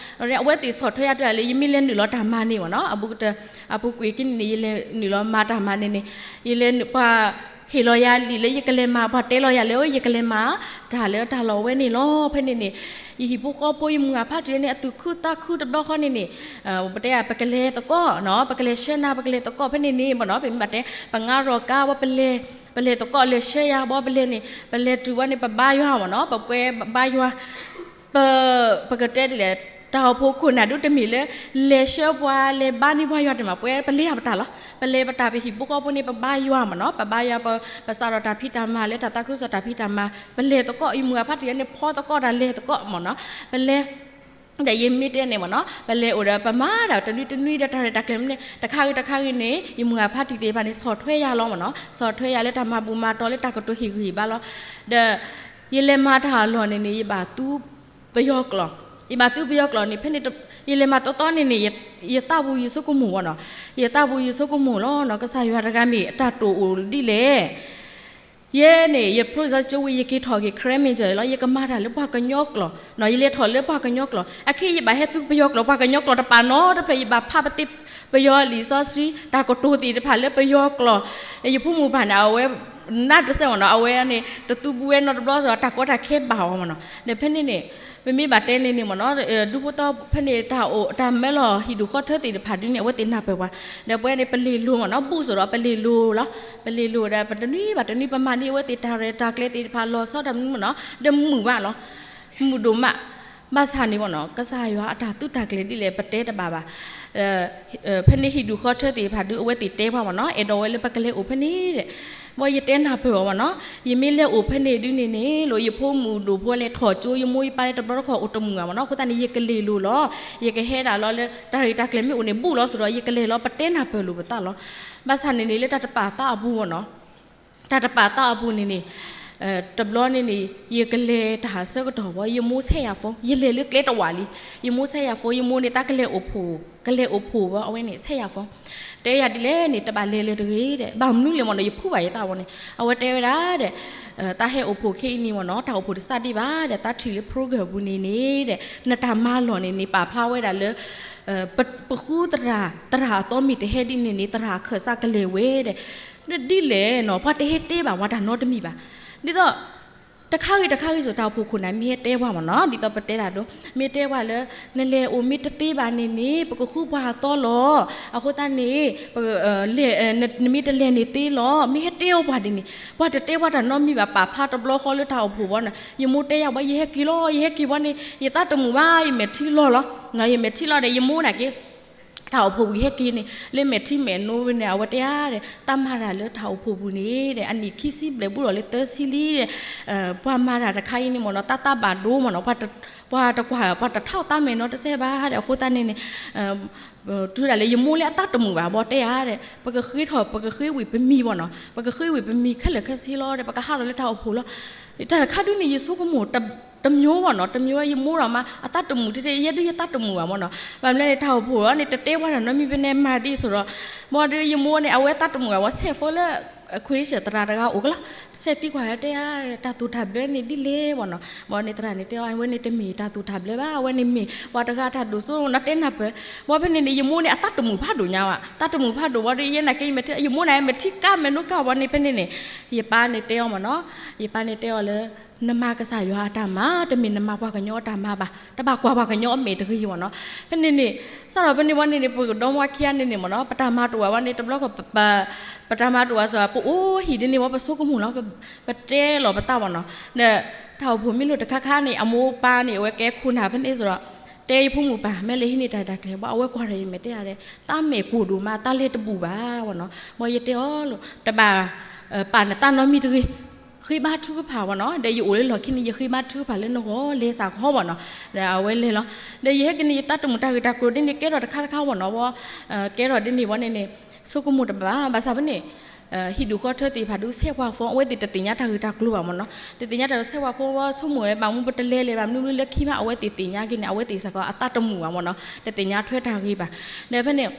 အဝဲသ့ၣ်ဆီၣ်ထွဲယၤတၢ်လၢ ယမ့ၢ်လဲၤနုာ်လီၤတၢ်မၤန့ၣ်မ့ၢ်နီၤ အဘူးကတၢၢ် အပူၤကွံာ်ခံန့ၣ်န့ၣ် ယလဲၤနုာ်လီၤမၤတၢ်မၤန့ၣ်န့ၣ် ယလဲၤနုာ်ပှၤဟ့ၣ်လီၤယၤလံာ်လၢယကလဲၤမၤ ပှၤတဲလီၤယၤလၢယကလဲၤမၤ တၢ်လၢတၢ်လီၢ်ဝဲန့ၣ်လီၤ. ဖဲန့ၣ်န့ၣ် ယဟံၣ်ဖိဃီဖိ ယမုၢ်ဂၢ်ဖါတံၢ်န့ၣ် အသူၣ်ခုသးခုတဘျီဃီန့ၣ်န့ၣ် ပတဲ ပကလဲၤသကိးနီၤ ပကလဲၤဆှၢနၤ ပကလဲၤသကိး ဖဲန့ၣ်န့ၣ်မ့ၢ်နီၤ ပမ့ၢ်ဘၣ်တဲ ပငါရီၣ်ကါဝဲ ပလဲၤ ပလဲၤသကိးလဲၤဆှၢယၤဘၣ် ပလဲၤန့ၣ် ပလဲၤတုၤဝဲန့ၣ် ပဘါယွၤမ့ၢ်နီၤ ပကွဲဘါယွၤ ပ ပကတဲဒ်လဲၣ် တၢ်အိၣ်ဖှိၣ်ခိၣ်နၢ်ဒုတမ့ၢ်လၢ လဲၤဆှၢပှၤ လဲၤဘါန့ၢ်ပှၤယွၤတမ့ၢ် ပဝဲပလဲၤပတၢ်လီၤ. ပလဲၤပတၢ် ပဟံၣ်ဖိဃီဖိန့ၣ် ပဘါယွၤမ့ၢ်နီၤ ပဘါယွၤ ပစးထီၣ်တၢ်ဖံးတၢ်မၤလၢတၢ်သးခုကစီၣ်တၢ်ဖံးတၢ်မၤ ပလဲၤသကိး ယမုၢ်ဂၢ်ဖါတံၢ်န့ၣ် ဖီသကိးတၢ်လဲၤသကိးမ့ၢ်နီၤ ပလဲၤ ဒီးယမ့ၢ်တဲန့ၣ်မ့ၢ်နီၤ ပလဲၤအိၣ်ဒီးပမၤတၢ်တနွံတနွံဒီးတၢ်ရဲၣ်တၢ်ကျဲၤမ့ၢ်န့ၣ် တခါဂ့ၤတခါဂ့ၤန့ၣ် ယမုၢ်ဂၢ်ဖါတံၢ်သ့ၣ်တဖၣ်န့ၣ် ဆီၣ်ထွဲယၤလီၤမ့ၢ်နီၤ ဆီၣ်ထွဲယၤလၢတၢ်မၤဘူၣ်မၤတီၤလၢတၢ်ကတိၤဟ့ၣ်ဂံၢ်ဟ့ၣ်ဘါလီၤ. ဒီး ယလဲၤမၤတၢ်အလီၢ်န့ၣ်န့ၣ် ယဘၣ်သူပယီၤကျိာ် ယဘၣ်သူပယီၤကျိာ်န့ၣ် ဖဲန့ၣ် ယလဲၤမၤတီတီန့ၣ်န့ၣ် ယသးပူၤယဆိကမိၣ်ဝဲနီၤ ယသးပူၤယဆိကမိၣ်လီၤနီၤ ကစၢ်ယွၤတဂၤမ့ၢ်အတၢ်တိာ်အိၣ်ဒ်လဲၣ် ယဲန့ၣ် ယဖျိထီၣ်ကၠိဝံၤ ယက့ၤထီၣ်က့ၤ ခရမ့ၢ်ကၠၢၢ်လီၤ ယကမၤတၢ်လၢပှၤကညီကျိာ်နီၤ ယလဲၤထီၣ်လၢပှၤကညီကျိာ် အခဲအံၤယဘၣ်ဟဲသူပယီၤကျိာ် ပှၤကညီကျိာ်တပာ်နီတဖျၢၣ် ယဘၣ်ဖးပသ့ၣ်ပယီၤလံာ်စီဆှံ တၢ်ကတိၤသ့ၣ်တဖၣ်လၢပယီၤကျိာ် ယဖိမုၣ်ဘၣ်န့ၣ် အဝဲ နးတစဲးမ့ၢ်နီၤ အဝဲန့ၣ် တသူဘူးဝဲနီတဘျီစ့ၢ် တၢ်ကီတၢ်ခဲဘၣ်အီၤမ့ၢ်နီၤ ဒီးဖဲန့ၣ်န့ၣ် ပမ့ၢ်ဘၣ်တဲန့ၣ်န့ၣ်မ့ၢ်နီၤ ဒူဖိသဝီဖိဖဲန့ၣ် တၢ်အိၣ်တၢ်မၢလီၤဟံၣ်ဒူၣ်ဃီထၢသ့ၣ်တဖၣ်ဒုန့ၣ် အဝဲသ့ၣ်နၢ်ပၢၢ်ပှၤ ဒီးပဝဲန့ၣ် ပလ့ၢ်လိၤမ့ၢ်နီၤ ဘူးစ့ၢ်ဒီး ပလ့ၢ်လိၤလီၤ ပလ့ၢ်လိၤဒီး ပတနွံဘၣ်တနွံ ပမၤန့ၢ်အဝဲသ့ၣ်တၢ်ရဲၣ်တၢ်ကျဲၤသ့ၣ်တဖၣ် လီၤဆီတၢ်မနုၤမ့ၢ်နီၤ ဒီးမုာ်ဘၣ်လီၤ မုာ်ဒိၣ်မး ဘၣ်ဆၣ်န့ၣ်မ့ၢ်နီၤ ကစၢ်ယွၤအတၢ်သုးတၢ်ကျဲၤဒ်လဲၣ် ပတဲတဘၣ်ဘၣ် ဖဲန့ၣ်ဟံၣ်ဒူၣ်ဃီထၢသ့ၣ်တဖၣ်ဒု အဝဲသ့ၣ်တဲပှၤမ့ၢ်နီၤ အဲၣ်ဒိးဝဲလၢပကလဲၤအိၣ်ဖဲန့ၣ်ဒီး မ်ယတဲနၢ်ပၢၢ်အီၤမ့ၢ်နီၤ ယမ့ၢ်လဲၤအိၣ်ဖဲန့ၣ်ဒုန့ၣ်န့ၣ် လီၤယဖိမုၣ်ဒိၣ်ဖိလဲၤထီၣ်ကၠိ ယမိၢ်ယပၢ်လၢတဘျီတခီၣ်အိၣ်တမုာ်ဘၣ်မ့ၢ်နီၤ အဃိသတးန့ၣ် ယကလ့ၢ်လိၤလီၤ ယကဟဲဒၣ်လီၤလၢ တၢ်ရဲၣ်တၢ်ကျဲၤမ့ၢ်အိၣ်န့ၣ် ဘူးလီၤစ့ၢ်ဒီး ယကလဲၤလီၤ ပတဲနၢ်ပၢၢ်လိာ်ပသးလီၤ ဘၣ်ဆၣ်န့ၣ်န့ၣ် လၢတၢ်တပာ်သးအပူၤမ့ၢ်နီၤ တၢ်တပာ်သးအပူၤန့ၣ်န့ၣ် တဘျီန့ၣ်န့ၣ် ယကလဲၤတၢ်ဆၢကတီၢ်ဘၣ် ယမိၢ်ဆဲးယၤ phone ယလဲၤလၢကျဲတဝာ်လံ ယမိၢ်ဆဲးယၤ phone ယမိၢ်န့ၣ် တၢ်ကလဲၤအိၣ်ဖှိၣ် ကလဲၤအိၣ်ဖှိၣ်ဘၣ် အဝဲန့ၣ် ဆဲးယၤ phone တဲယၤဒ်လဲၣ်န့ၣ် တဘၣ်လဲၤလၢၤတဂ့ၤဒီး ဘၣ်မနုၤလဲၣ်မ့ၢ်နီၤ ယဖုးဘၣ်ယသးဝဲန့ၣ် အဝဲတဲဝဲဒၣ်ဒီး တၢ်ဟဲအိၣ်ဖှိၣ်ခဲအံၤန့ၣ်မ့ၢ်နီၤ တၢ်အိၣ်ဖှိၣ်တစးဒံးဘၣ်ဒီး တၢ်ထံၣ်လၢ program ပူၤန့ၣ်န့ၣ်ဒီး နတၢ်မၤလီၢ်န့ၣ်န့ၣ် ပာ်ဖျါဝဲဒၣ်လၢ ပဃုသရၣ် သရၣ်အသီမ့ၢ်တဟဲဒ်န့ၣ်န့ၣ် သရၣ်အခၢၣ်စးကလဲၤဝဲဒီး ဒ်လဲၣ်နီၤ ပှၤတဟဲတဲဘၣ်ပှၤတၢ်နီတမံၤဘၣ် ဒ်သိး တခါဂ့ၤတခါဂ့ၤစ့ၢ် တၢ်အိၣ်ဖှိၣ်ခိၣ်နၢ်မ့ၢ်ဟဲတဲပှၤမ့ၢ်နီၤ ဒ်သိးပတဲတၢ်ဒိ မ့ၢ်တဲပှၤလၢ နလဲၤအိၣ်မ့ၢ်တသ့ဘၣ်န့ၣ်န့ၣ် ပကဃုပှၤအသီလီၤ အဃိသတးန့ၣ် နမ့ၢ်တလဲၤန့ၣ်သ့လီၤ မ့ၢ်ဟဲတဲအီၤပှၤဒ်န့ၣ် ပှၤတတဲပှၤတၢ်နီတမံၤဘၣ် ပာ်ဖျါတဘျီဃီလၢတၢ်အိၣ်ဖှိၣ်ဘၣ်န့ၣ် ယမိၢ်တဲယၤဘၣ် ယဟဲက့ၤလီၤ ယဟဲက့ၤဘၣ်န့ၣ် ယသးတမုာ်ဘၣ် ယမဲာ်ထံလီၤလီၤ ယမဲာ်ထံလီၤဒီး ယမိၢ်န့ၣ်က့ၤ တၢ်အိၣ်ဖှိၣ်ဝံၤဟဲက့ၤန့ၣ် လၢမဲာ်ထံမဲာ်နိဝဲန့ၣ် အဝဲတဲဧါဒီး တၢ်မၤတၢ်လၢတၢ်အိၣ်ဖှိၣ်ပူၤန့ၣ်ဒီး အနံၣ်ခံဆံဘျဲၣ်ဘူးဒီးလၢသၢဆံလံဒီး ပှၤမၤတၢ်တခါအံၤန့ၣ်မ့ၢ်နီၤ တၢ်သးဘၣ်ဒိမ့ၢ်နီၤ ပှၤတကွၢ် ပှၤတထီၣ်သးမဲာ်နီတစဲးဘၣ်ဒီး အဃိသတးန့ၣ်န့ၣ် တုၤဒၣ်လဲာ်ယမိၢ်လၢအသးတမုာ်ဘၣ် ဘီတဲဧါဒီး ပကဃ့ထီၣ် ပကဃ့ဝံၤပမံၤမ့ၢ်နီၤ ပကဃ့ဝံၤပမံၤခဲလၢာ်ခဲဆ့လီၤဒီး ပကဟးထီၣ်လၢတၢ်အိၣ်ဖှိၣ်လီၤ တၢ်တခါဒုန့ၣ် ယဆိကမိၣ် တမျိုးမ့ၢ်နီၤ တမျိုး ယမိၢ်ဒီးမး အသးတမုာ်တထံၣ် ယဲဒုးယသးတမုာ်ဘၣ်မ့ၢ်နီၤ ဘၣ်မနုၤလဲၣ် တၢ်အိၣ်ဖှိၣ်လီၤန့ၣ် တတဲဝဲဒၣ်နီတမံၤဖဲန့ၣ် မၤဒ်သိးဒီး ဘီဒုးယမိၢ်န့ၣ် အဝဲသးတမုာ်ဘၣ် ဝဲဆဲးဖိလၢ အခွ့ဆၢၣ်သရၣ်တဂၤအိၣ်ကလီၤ ဆဲးသံကွၢ်တဲဧါ တၢ်သူၣ်တၢ်ဘျၢန့ၣ်ဒ်လဲၣ်မ့ၢ်နီၤ ဘီန့ၣ်သရၣ်န့ၣ်တဲအီၤ အဝဲန့ၣ်တမ့ၢ်တၢ်သူၣ်တၢ်ဘျၢဘၣ် အဝဲန့ၣ်မ့ၢ်ပှၤတဂၤတၢ်ဒိၣ်စိနီၤ တဲနၢ်ပၢၢ် ဘီဖဲန့ၣ်န့ၣ် ယမိၢ်န့ၣ် အသးတမုာ်ဖးဒိၣ်ညါဘၣ် သးတမုာ်ဖးဒိၣ်ဘီဒုး ယဲနာ်က့ ယမဲာ်ထံ ယမိၢ်န့ၣ် မဲာ်ထံကါမဲာ်နိကါဘီန့ၣ် ဖဲန့ၣ်န့ၣ် ယပၢ်န့ၣ်တဲအီၤမ့ၢ်နီၤ ယပၢ်န့ၣ်တဲအီၤလၢ နမၤကစၢ်ယွၤအတၢ်မၤ, တမ့ၢ်နမၤပှၤကညီအတၢ်မၤဘၣ်, တဘၣ်ကွၢ်ပှၤကညီအမဲာ်တဂ့ၤမ့ၢ်နီၤ. ဖဲန့ၣ်န့ၣ်, စးထီၣ်ဖဲန့ၣ်ဝံၤန့ၣ်န့ၣ် ပကဒီမါခံဂၤန့ၣ်န့ၣ်မ့ၢ်နီၤ, ပတၢ်မၤတအိၣ်ဘၣ်ဝဲန့ၣ် တဘျီဃီ ပတၢ်မၤတအိၣ်ဘၣ်စ့ၢ် ပအိၣ်ဟံၣ်ဒ်န့ၣ်ဝံၤ ပဆိကမိၣ်လီၤ, ပတဲလီၤပသးမ့ၢ်နီၤ. ဒီးတၢ်အိၣ်ဖှိၣ်မ့ၢ်လိာ်တခါခါန့ၣ် အမိၢ်ပၢ်န့ၣ် အဝဲကဲခိၣ်နၢ်ဖဲန့ၣ်စ့ၢ်ဒီး တဲယဖိမုၣ်ပၢ် မ့ၢ်လဲၤဟံးန့ၢ်တၢ်တၢ်ကျဲၤဘၣ် အဝဲကွၢ်ဒီးယမဲာ်တဲယၤဒီး သးမဲာ်ကိၢ်ဒိၣ်မး သးလဲၤတဘူၣ်ဘၣ်ဝံၤနီၤ. မ်ယတဲအီၤလီၤ တဘၣ် ပာ်နသးနီတမံၤတဂ့ၤ, ဃ့ဘါထုကဖၣ်ဝံၤနီၤ. ဒီးယအိၣ်လၢလီၢ်ခံန့ၣ် ယဃ့ဘါထုကဖၣ်လၢနဂီၢ် လဲၤစ့ၢ်ကီးဝံၤနီၤ. ဒီးအဝဲလဲၤလီၤ. ဒီးယဟဲက့ၤန့ၣ် ယသးတမုာ်တၢ်ဂ့ၢ်တၢ်ကျိၤဒ်န့ၣ် ကဲထီၣ်တခါတခါဝံၤနီၤဝဲ, ကဲထီၣ်ဒ်န့ၣ်ဝံၤန့ၣ်န့ၣ် ဆိကမိၣ်တဘၣ်ဘၣ်, ဘၣ်ဆၣ်ဖဲန့ၣ် ဟံၣ်ဒူၣ်ဃီထၢသ့ၣ်တဖၣ်ဒုးဆဲးပှၤဖိ အဝဲသ့ၣ်တသ့ၣ်ညါတၢ်ဂ့ၢ်တၢ်ကျိၤဘၣ်မ့ၢ်နီၤ. တသ့ၣ်ညါတၢ်ဆဲးပှၤဖိဝဲ ဆိကမိၣ်ဝဲဘၣ်မူပတလဲလဲၤဘၣ်မနုၤမနုၤလၢခံမး အဝဲသ့ၣ်သ့ၣ်ညါက့ၤန့ၣ် အဝဲသ့ၣ်စ့ၢ်ကီးအသးတမုာ်ဘၣ်မ့ၢ်နီၤ, တသ့ၣ်ညါထွဲတၢ်ဂ့ၢ်ဘၣ်. ဒီးဖဲန့ၣ်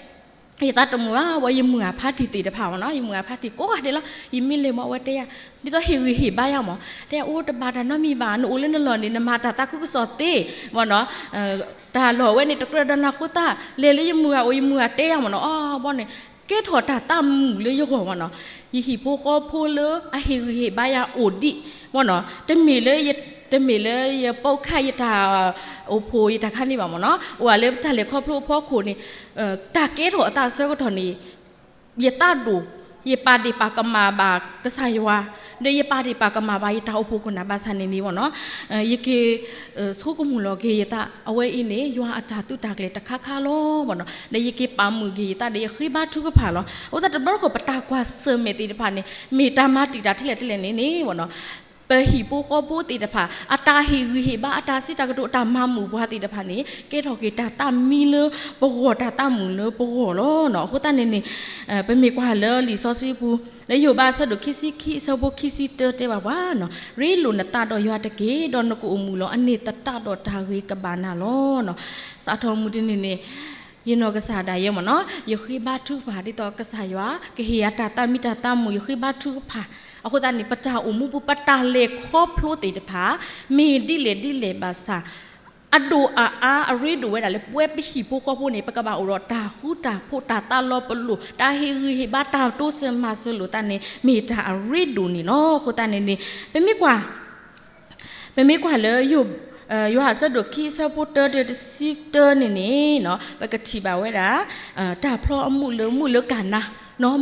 ယသးတမုာ်ဘၣ်ဝဲ ယမုၢ်အဖါတံၢ်သ့ၣ်တဖၣ်မ့ၢ်နီၤ, ယမုၢ်အဖါတံၢ်ကိးဂၤဒဲးလီၤ. ယမ့ၢ်လဲၤမ့ၢ်အဝဲတဲယၤ ဒ်သိးဟ့ၣ်ဂံၢ်ဟ့ၣ်ဘါယၤမ့ၢ် တဲယၤအိၣ်တဘၣ်တၢ်နီတမံၤဘၣ်, နအိၣ်လၢနလီၢ်န့ၣ် နမၤတၢ်သးခုကစီၣ်သ့မ့ၢ်နီၤ. တၢ်လီၢ်ဝဲန့ၣ် တကြၢးဒီးနၤဃိသတး လဲၤလၢယမုၢ်ဂၤအိၣ် ယမုၢ်ဂၤတဲယၤမ့ၢ်နီၤ. အီၤဘီန့ၣ် ကဲထီၣ်တၢ်သးမုာ်လၢယဂီၢ်မ့ၢ်နီၤ. ယဟံၣ်ဖိဃီဖိလၢအဟ့ၣ်ဂံၢ်ဟ့ၣ်ဘါယၤအိၣ်ဒံးမ့ၢ်နီၤ, တမ့ၢ်လၢ တမ့ၢ်လၢယပိာ်ခါ ယတၢ်အိၣ်ဖှိၣ်ယတၢ်ခါန့ၣ်ဘၣ်မ့ၢ်နီၤ, အိၣ်ဝဲလၢတၢ်လဲၤခီဖျိအဖီခိၣ်န့ၣ် တၢ်ကဲထီၣ်အသးအဆၢကတီၢ်န့ၣ် ယသးဒိၣ်, ယပာ်ဒ့ၣ်ပာ်ကမၣ်ဘၣ်ကစၢ်ယွၤ, ဒီးယပာ်ဒ့ၣ်ပာ်ကမၣ်ဘၣ်ယတၢ်အိၣ်ဖှိၣ်ခိၣ်နၢ်ဘၣ်ဆၣ်န့ၣ်န့ၣ်မ့ၢ်နီၤ, ယက့ၤဆိကမိၣ်လီၤက့ၤယသး အဝဲအံၤန့ၣ် ယွၤအတၢ်သုးတၢ်ကျဲၤတခါခါလီၤမ့ၢ်နီၤ, ဒီးယက့ၤပာ်မုာ်က့ၤယသးဒီးယဃ့ဘါထုကဖၣ်လီၤ. အဃိသတးတဘျီတခီၣ် ပတၢ်ကွၢ်ဆၢၣ်မဲာ်သ့ၣ်တဖၣ်န့ၣ် မ့ၢ်တၢ်မၤတံာ်တာ်ထဲလဲၣ်ထဲလဲၣ်န့ၣ်န့ၣ်မ့ၢ်နီၤ ပဟံၣ်ဖိဃီဖိသ့ၣ်တဖၣ် အတၢ်ဟ့ၣ်ဂံၢ်ဟ့ၣ်ဘါ အတၢ်စံးတၢ်ကတိၤ အတၢ်မၤမုာ်ပှၤသ့ၣ်တဖၣ်န့ၣ် ကဲထီၣ်က့ၤတၢ်သးမံလၢပဂီၢ် တၢ်သးမုာ်လၢပဂီၢ်လီၤ. အဃိသတးန့ၣ်န့ၣ် ပမ့ၢ်ကွၢ်လၢလံာ်စီဆှံပူၤ လၢယိၤဘးအဆၢဒိၣ်ခံဆံခံ အဆၢဖိခံဆံတၢတဲဘၣ်ပှၤနီၤ, ရ့လိာ်နသးဒီးယွၤတက့ၢ်, ဒီးနကအိၣ်မုာ်လီၤ. အန့ၣ်သတးဒီးတၢ်ဂ့ၤကဘၣ်နၤလီၤ. စးထီၣ်မုၢ်တနံၤန့ၣ် ယနီၢ်ကစၢ်ဒၣ်ယဲမ့ၢ်နီၤ, ယဃ့ဘါထုကဖၣ်ဒ်သိးကစၢ်ယွၤ ကဟ့ၣ်ယၤတၢ်သးမံတၢ်သးမုာ် ယဃ့ဘါထုကဖၣ်. အဃိသတးန့ၣ် ပတၢ်အိၣ်မူပူၤ ပတၢ်လဲၤခီဖျိသ့ၣ်တဖၣ် မ့ၢ်ဒ်လဲၣ်ဒ်လဲၣ်ဘၣ်ဆၣ် အဒိၣ်အါအါအရ့ဒိၣ်ဝဲဒၣ်လၢ ပဝဲပဟံၣ်ဖိဃီဖိန့ၣ် ပကဘၣ်အိၣ်ဒီးတၢ်ဃူတၢ်ဖိး တၢ်သးလီၤပလိာ် တၢ်ဟ့ၣ်ဂံၢ်ဟ့ၣ်ဘါ တၢ်တိစၢၤမၤစၢၤလိာ်သးန့ၣ် မ့ၢ်တၢ်အရ့ဒိၣ်န့ၣ်လီၤ. အဃိသတးန့ၣ်န့ၣ် ပမ့ၢ်ကွၢ် ပမ့ၢ်ကွၢ်လၢ ယိၤ ယိၤဟၣ်အဆၢဒိၣ်ခံ အဆၢဖိတၢ တဆံတၢန့ၣ်န့ၣ် ပကထံၣ်ဘၣ်ဝဲဒၣ် တၢ်ဖျီအမုၢ်လၢ မုၢ်လၢကၤနါ,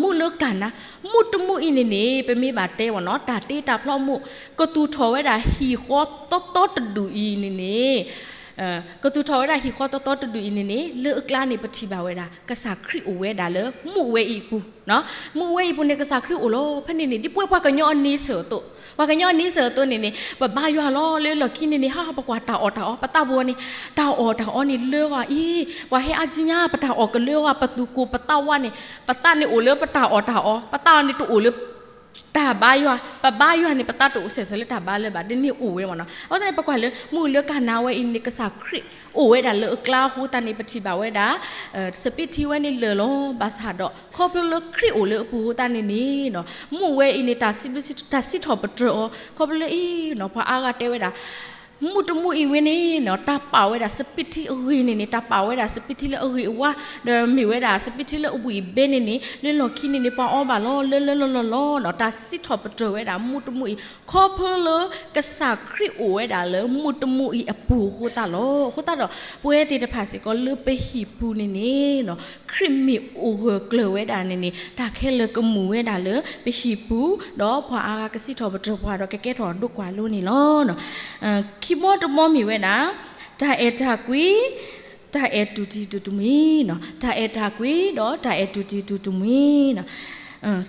မုၢ်လၢကၤနါ, မုၢ်တမုၢ်အံၤန့ၣ်န့ၣ် ပမ့ၢ်ဘၣ်တဲဝဲနီၤ တၢ်တ့တၢ်ဖျီအမုၢ် ကသူၣ်ထီၣ်ဝဲဒၣ်ဟံၣ်ဃီသီသီတဒူၣ်အံၤန့ၣ်န့ၣ် ကသူၣ်ထီၣ်ဝဲဒၣ်ဟံၣ်ဃီသီသီတဒူၣ်အံၤန့ၣ်န့ၣ် လၢအကျါန့ၣ် ပထံၣ်ဘၣ်ဝဲဒၣ် ကစၢ်ခရံာ်အိၣ်ဝဲဒၣ်လၢ မုၢ်ဝဲအံၤအပူၤ, မုၢ်ဝဲအံၤအပူၤန့ၣ် ကစၢ်ခရံာ်အိၣ်လီၤ. ဖဲန့ၣ်န့ၣ် ဒ်ပဝဲပှၤကညီအန့ဆၢၣ်အသိး, ပှၤကညီအန့ဆၢၣ်အသိးန့ၣ်န့ၣ် ပဘါယွၤလီၤလၢလီၢ်ခံန့ၣ်န့ၣ် ဟး ပကွၢ်တၢ်အီၣ်တၢ်အီ ပသးပူၤန့ၣ် တၢ်အီၣ်တၢ်အီန့ၣ်လၢဂီၢ်အံၤ, ပှၤဟဲအါကံညါ ပတၢ်အီၣ်ကလၢဂီၢ် ပသူၣ်ကိၢ်ပသးဝါန့ၣ် ပသးန့ၣ်အိၣ်လၢပတၢ်အီၣ်တၢ်အီ, ပသးန့ၣ်တအိၣ်လၢ တၢ်ဘါယွၤ, ပဘါယွၤန့ၣ် ပသးတအိၣ်စဲးစဲးလၢတၢ်ဘါလၢၤဘၣ် ဒ်န့ၣ်အိၣ်ဝဲမ့ၢ်နီၤ. အဃိသတးန့ၣ် ပကွၢ်လၢ မုၢ်လၢကၤနါဝဲအံၤန့ၣ် ကစၢ်ခရံာ်အိၣ်ဝဲဒၣ်လၢအကျါအဃိသတးန့ၣ် ပထံၣ်ဘၣ်ဝဲဒၣ် စပံးထံဝဲန့ၣ်လၢာ်လီၤ. ဘၣ်ဆၣ်ဒီး ခီဖျိလၢခရံာ်အိၣ်လၢအပူၤအဃိသတးန့ၣ်န့ၣ် မုၢ်ဝဲအံၤန့ၣ် တၢ်စံးဘျုးစံးထီၣ် တၢ်စံးထီၣ်ပတြၢၤအီၤ ခီဖျိလၢအံၤ ပှၤအါဂၤတဲဝဲဒၣ် မုၢ်တမုၢ်အံၤဝဲန့ၣ် တၢ်ပာ်ဝဲဒၣ်စပံးထံအဂ့ၤန့ၣ်န့ၣ် တၢ်ပာ်ဝဲဒၣ်စပံးထံလၢအဂ့ၤအဝါ ဒီးမ့ၢ်ဝဲဒၣ်စပံးထံလၢအဝံၣ်အဘဲန့ၣ်န့ၣ် လၢလီၢ်ခံန့ၣ်န့ၣ် ပှၤအီဘၣ်လီၤ လၢလၢလီၢ်လီၢ်လီၤ. တၢ်စံးထီၣ်ပတြၢၤဝဲဒၣ်မုၢ်တမုၢ်အံၤ ခီဖျိလၢကစၢ်ခရံာ်အိၣ်ဝဲဒၣ်လၢမုၢ်တမုၢ်အံၤအပူၤအဃိသတးလီၤ. အဃိသတးဒီး ပဝဲသ့ၣ်တဖၣ်စ့ၢ်ကီးလၢပဟံၣ်ပူၤန့ၣ်န့ၣ် ခရံာ်မ့ၢ်အိၣ်ဂၢၢ်ကျၢၤဝဲဒၣ်န့ၣ်န့ၣ် တၢ်ခဲလၢာ်ကမူၣ်ဝဲဒၣ်လၢပဟံၣ်ပူၤ ဒီးပှၤအါဂၤကစံးထီၣ်ပတြၢၤပှၤဒီး ကကဲထီၣ်ဒိၣ်ကွၢ်လိန့ၣ်လီၤ. ခံဘီတဘီမ့ၢ်ဝဲဒၣ် တၢ်အဲၣ်တၢ်ကွံ တၢ်အဲၣ်တူၢ်တံၢ်တူၢ်တမှံၤနီၤ, တၢ်အဲၣ်တၢ်ကွံ ဒီးတၢ်အဲၣ်တူၢ်တံၢ်တူၢ်တမှံၤနီၤ.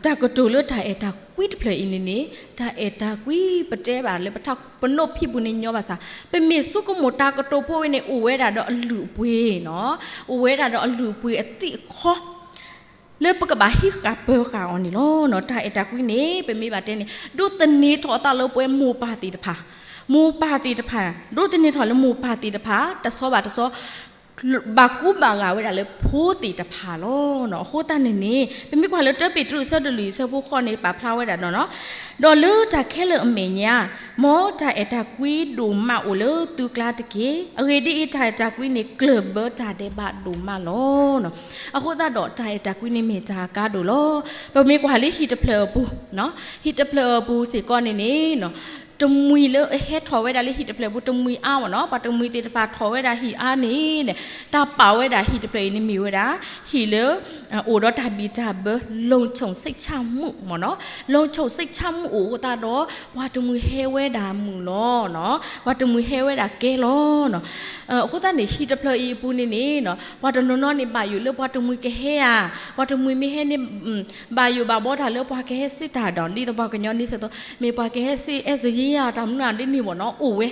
တၢ်ကတိၤလၢတၢ်အဲၣ်တၢ်ကွံတဖျၢၣ်အံၤန့ၣ်န့ၣ် တၢ်အဲၣ်တၢ်ကွံ ပတဲဘၣ်လၢပထးပနိဖံးပူၤန့ၣ်ညီဘၣ်ဆၣ် ပမ့ၢ်ဆိကမိၣ်တၢ်ကတိၤဖိဝဲန့ၣ် အိၣ်ဝဲဒၣ်ဒီးအလုၢ်အပှ့ၤနီၤ, အိၣ်ဝဲဒၣ်ဒီးအလုၢ်အပှ့ၤအသံးအခီ လၢပကဘၣ်ဟံးဃာ်ပၢၤဃာ်အီၤန့ၣ်လီၤ. တၢ်အဲၣ်တၢ်ကွံန့ၣ် ပမ့ၢ်ဘၣ်တဲန့ၣ် ဒိးသန့ၤထီၣ်အသးလၢပဝဲမိၢ်ပၢ်သ့ၣ်တဖၣ်, မိၢ်ပၢ်သ့ၣ်တဖၣ် ဒိးသန့ၤထီၣ်လၢမိၢ်ပၢ်သ့ၣ်တဖၣ် တဆီဘၣ်တဆီ ဘၣ်ကူဘၣ်ဂာ်ဝဲဒၣ်လၢဖိသ့ၣ်တဖၣ်လီၤ. အဃိသတးန့ၣ်န့ၣ် ပမ့ၢ်ကွၢ်လၢ တၢပ့းတရူး အဆၢဒိၣ်လွံၢ် အဆၢဖိဃိးန့ၣ် ပာ်ဖျါဝဲဒၣ်ဒီးနီၤ, ဒီးလၢတၢ်ခဲလၢာ်အမဲာ်ညါ မ်တၢ်အဲၣ်တၢ်ကွံဒိၣ်မးအိၣ်လၢသုကျါတက့ၢ်. အဂ့ၢ်ဒ်အံၤ, တၢ်အဲၣ်တၢ်ကွံန့ၣ် ကျၢၢ်ဘၢတၢ်ဒဲးဘးဒိၣ်မးလီၤ. အဃိသတးဒီး တၢ်အဲၣ်တၢ်ကွံန့ၣ်မ့ၢ်တၢ်အကါဒိၣ်လီၤ. ပမ့ၢ်ကွၢ်လၢဟံၣ်တဖျၢၣ်အပူၤ, ဟံၣ်တဖျၢၣ်အပူၤစ့ၢ်ကီးန့ၣ်န့ၣ် တမှံၤလၢအဟဲထီၣ်ဝဲဒၣ်လၢဟံၣ်တဖျၢၣ်ပူၤတမှံၤအါမ့ၢ်နီၤ, ပှၤတမှံၤသ့ၣ်တဖၣ်ထီၣ်ဝဲဒၣ်ဟံၣ်အါန့ၣ်, တၢ်ပာ်ဝဲဒၣ်ဟံၣ်တဖျၢၣ်အံၤန့ၣ်မ့ၢ်ဝဲဒၣ် ဟံၣ်လၢ အိၣ်ဒီးတၢ်ဘံၣ်တၢ်ဘၢ လုံခြုံစိတ်ချမှု မ့ၢ်နီၤ, လုံခြုံစိတ်ချမှု အိၣ်အဃိသတးဒီး ပှၤတမှံၤဟဲဝဲဒၣ်မုာ်လီၤနီၤ, ပှၤတမှံၤဟဲဝဲဒၣ်ကဲလီၤနီၤ. အဃိသတးန့ၣ် ဟံၣ်တဖျၢၣ်အံၤအပူၤန့ၣ်န့ၣ်နီၤ, ပှၤတနီၤနီၤန့ၣ် ဘၣ်ယိၣ်လၢပှၤတမှံၤကဟဲဧါ, ပှၤတမှံၤမ့ၢ်ဟဲန့ၣ် ဘၣ်ယိၣ်ဘၣ်ဘီတၢ်လၢပှၤကဟဲစ့တၢ်ဒီး ဒ်သိးပှၤကညီန့ၣ်စ့ၢ်ကီး မ့ၢ်ပှၤကဟဲစ့အဲၣ်စယ့ဧါ တၢ်မနုၤဒ်န့ၣ်မ့ၢ်နီၤ အိၣ်ဝဲ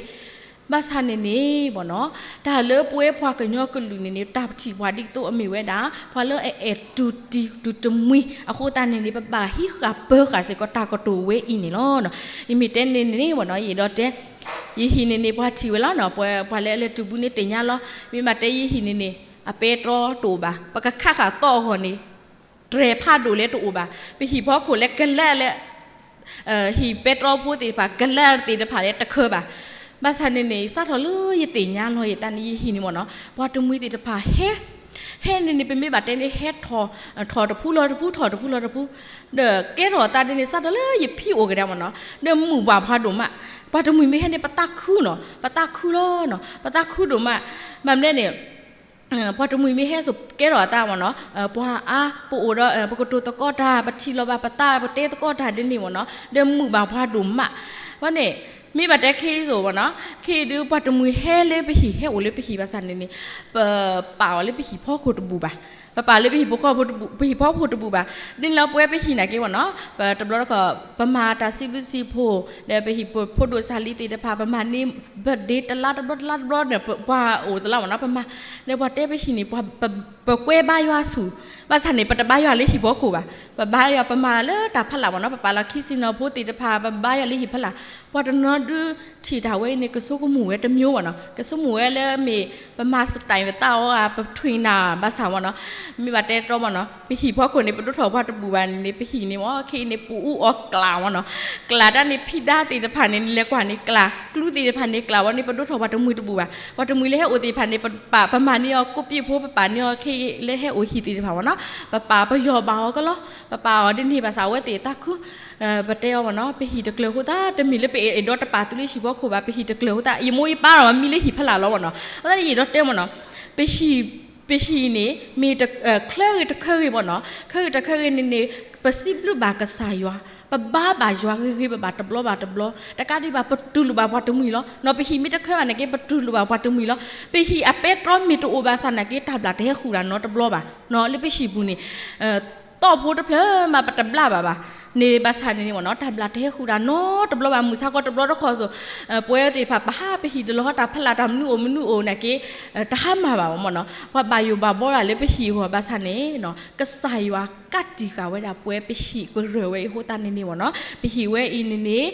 ဘၣ်ဆၣ်န့ၣ်န့ၣ်မ့ၢ်နီၤ, တၢ်လၢပဝဲပှၤကညီကလုာ်န့ၣ်န့ၣ် တၢ်ပထံၣ်ပှၤဒ်သိးအမ့ၢ်ဝဲဒၣ် ပှၤလၢအအဲၣ်တူၢ်တံၢ်တူၢ်တမှံၤ အဃိသတးန့ၣ်န့ၣ် ပဘၣ်ဟံးဃာ်ပၢဃာ်စ့ၢ်ကီးတၢ်ကတိၤဝဲအံၤန့ၣ်လီၤ. ယမ့ၢ်တဲန့ၣ်န့ၣ်မ့ၢ်နီၤ ယအဲၣ်ဒိးတဲ ယဟံၣ်န့ၣ်န့ၣ် ပှၤထံၣ်ဝဲလီၤနီၤ, ပှၤလၢအလဲၤတုၤဘူးန့ၣ်သ့ၣ်ညါလီၤ. မ့ၢ်ဘၣ်တဲယဟံၣ်န့ၣ်န့ၣ် အပဲတြီတအိၣ်ဘၣ်, ပကခးဃာ်သီအဂီၢ်န့ၣ် တြဲၤဖးဒိၣ်လဲၣ်တအိၣ်ဘၣ်, ပဟံၣ်ဖီခိၣ်လဲၣ်ကလၢာ်လၢ ဟံၣ်ပဲတြီဖိသ့ၣ်တဖၣ် ကလၢာ်သ့ၣ်တဖၣ်လဲၣ်တခၢဘၣ်. ဘၣ်ဆၣ်န့ၣ်န့ၣ် စးထီၣ်လၢယသ့ၣ်ညါလီၤယသးန့ၣ် ယဟံၣ်န့ၣ်မ့ၢ်နီၤ ပှၤတမှံၤသ့ၣ်တဖၣ်ဟဲ ဟဲန့ၣ်န့ၣ် ပမ့ၢ်ဘၣ်တဲန့ၣ် ဟဲထီၣ် ထီၣ်တဖုလီၤတဖု ထီၣ်တဖုလီၤတဖု, ဒီးကဲထီၣ်အသးဒ်န့ၣ် စးထီၣ်လၢယဖံအိၣ်ကဒါမ့ၢ်နီၤ, ဒီးမုာ်ဘၣ်ပှၤဒိၣ်မး, ပှၤတမှံၤမ့ၢ်ဟဲန့ၣ် ပသးခုနီၤ, ပသးခုလီၤနီၤ, ပသးခုဒိၣ်မး, ဘၣ်မနုၤလဲၣ်န့ၣ် ပှၤတမှံၤမ့ၢ်ဟဲစိာ်ကဲထီၣ်အသးမ့ၢ်နီၤ, ပှၤအါ ပအိၣ်ဒီး ပကတိၤသကိးတၢ် ပထံၣ်လိာ်ဘၣ်ပသး ပတဲသကိးတၢ်ဒ်န့ၣ်မ့ၢ်နီၤ, ဒီးမုာ်ဘၣ်ပှၤဒိၣ်မး. အဃိန့ၣ် မ့ၢ်ဘၣ်တဲခဲအံၤစိာ်မ့ၢ်နီၤ, ခဲအံၤဒုး ပှၤတမှံၤဟဲလၢပဟံၣ် ဟဲအိၣ်လၢပဟံၣ်ဘၣ်ဆၣ်န့ၣ်န့ၣ် ပပာ်အီၤလၢပဟံၣ်ဖီခိၣ်တဘူၣ်ဘၣ်, ပပာ်လၢပဟံၣ်ဖီခိၣ် ပဟံၣ်ဖီခိၣ်တဘူၣ်ဘၣ်, ဒ်န့ၣ်လၢပဝဲပဟံၣ်နာ်က့မ့ၢ်နီၤ, ပတဘျီတခီၣ် ပမၤတၢ်စံးဘျုးစံးဖှိၣ် ဒီးပဟံၣ်ဖိဒိၣ်စၢ်လံၤသ့ၣ်တဖၣ် ပမၤန့ၢ် birthday တလါတဘျီတလါတဘျီဒီး ပှၤအိၣ်သလီမ့ၢ်နီၤ, ပမၤ ဒီးပှၤတဲပဟံၣ်န့ၣ် ပှၤ ပကွဲဘါယွၤဆူၣ်, ဘၣ်ဆၣ်န့ၣ် ပတဘါယွၤလၢဟံၣ်ဖီခိၣ်ဘၣ်, ပဘါယွၤ ပမၤလၢတၢ်ဖီလာ်မ့ၢ်နီၤ, ပပာ်လီၤခံဆ့ၣ်နီၤဖိသ့ၣ်တဖၣ် ပဘါယွၤလၢဟံၣ်ဖီလာ်, ပှၤတနီၤဒုးထံၣ်တၢ်ဝဲအံၤန့ၣ် ကဆိကမိၣ်ဝဲတမျိုးမ့ၢ်နီၤ, ကဆိကမိၣ်ဝဲလၢမ့ၢ် ပမၤစတၢ်ပသးအီၤဧါ ပထွံၣ်နၢ်ဘၣ်ဆၣ်မ့ၢ်နီၤ, မ့ၢ်ဘၣ်တဲတြီမ့ၢ်နီၤ, ပဟံၣ်ဖီခိၣ်န့ၣ် ပဒိးထီၣ်ပှၤတဘူၣ်ဘၣ်န့ၣ် ပဟံၣ်န့ၣ်မ့ၢ် ခဲအံၤန့ၣ် ပအူအီၤကျးမ့ၢ်နီၤ, ကျးတၢ်န့ၣ် ဖံးဒါသ့ၣ်တဖၣ်န့ၣ် လဲၤကွၢ်န့ၣ် ကျး ကျူသ့ၣ်တဖၣ်န့ၣ် ကျးဝဲန့ၣ် ပဒိးထီၣ်ပှၤတမှံၤတဘူၣ်ဘၣ်, ပှၤတမှံၤလၢဟဲအိၣ်သ့ၣ်တဖၣ်န့ၣ် ပပာ် ပမၤန့ၢ်အီၤကိးပ့ၢ်ဖိ ပပာ်န့ၢ်အီၤခဲအံၤလၢဟဲအိၣ်ဟံၣ်သ့ၣ်တဖၣ်မ့ၢ်နီၤ, ပပာ်ပယီၤဘၣ်အီၤကလီ, ပပာ်အီၤဒ်န့ၣ်ဘၣ်ဆၣ် အဝဲသ့ၣ်သးခု, ပတဲအီၤမ့ၢ်နီၤ, ပဟံၣ်တကျၢၤအဃိသတး တမ့ၢ်လၢပအဲၣ်ဒိးတပာ်သုလၢဟံၣ်ဖီခိၣ်ဘၣ်, ပဟံၣ်တကျၢၤအဃိသတး ယမိၢ်ယပၢ်ဒီးမံလၢဟံၣ်ဖီလာ်လီၤမ့ၢ်နီၤ, အဃိသတးယအဲၣ်ဒိးတဲမ့ၢ်နီၤ, ပဟံၣ် ပဟံၣ်န့ၣ် မ့ၢ် ချၢဂ့ၤတခၢဂ့ၤမ့ၢ်နီၤ, ချၢဂ့ၤတခၢဂ့ၤန့ၣ်န့ၣ် ပစံးဘျုးဘၣ်ကစၢ်ယွၤ, ပဘါဘၣ်ယွၤဂ့ၤဂ့ၤ ပဘၣ်တဘျီဘၣ်တဘျီ, တကးဒံးဘၣ် ပတူၢ်လိာ်ဘၣ်ပှၤတမှံၤလီၤ, နီၤ ပဟံၣ်မ့ၢ်တခၢဘၣ်န့ၣ်က့ ပတူၢ်လိာ်ဘၣ်ပှၤတမှံၤလီၤ, ပဟံၣ်အပဲတြီမ့ၢ်တအိၣ်ဘၣ်ဆၣ်နာ်က့ တၢ်ဘျၣ်တဟဲဃုာ်ဒၣ်နီတဘျီဘၣ်, နီၤ လၢပဟံၣ်ပူၤန့ၣ် သီၣ်ဖိတဖျၢၣ်မး ပတဘျၣ်ဘၣ်ဘၣ်, န့ၣ်ဘၣ်ဆၣ်န့ၣ်န့ၣ်မ့ၢ်နီၤ တၢ်ဘျၣ်တဟဲဃုာ်ဒၣ်နီတဘျီဘၣ်, မုၢ်ဆါခီတဘျီတခီၣ်စိၤ ပဝဲသ့ၣ်တဖၣ် ပဟးပဟံၣ်တလီၤဟီ တၢ်ဖီလာ်တၢ်မနုၤအိၣ်မနုၤအိၣ်နာ်က့ တဟါမၢ်ဘၣ်မ့ၢ်နီၤ, ပှၤဘၣ်ယိၣ်ဘၣ်ဘီဒၣ်လၢပဟံၣ်အဂီၢ်ဘၣ်ဆၣ်န့ၣ် ကစၢ်ယွၤကးတံာ်ဃာ်ဝဲဒၣ်ပဝဲပဟံၣ်ပရၢၢ်ဝဲအံၤအဃိသတးန့ၣ်န့ၣ်မ့ၢ်နီၤ, ပဟံၣ်ဝဲအံၤန့ၣ်န့ၣ်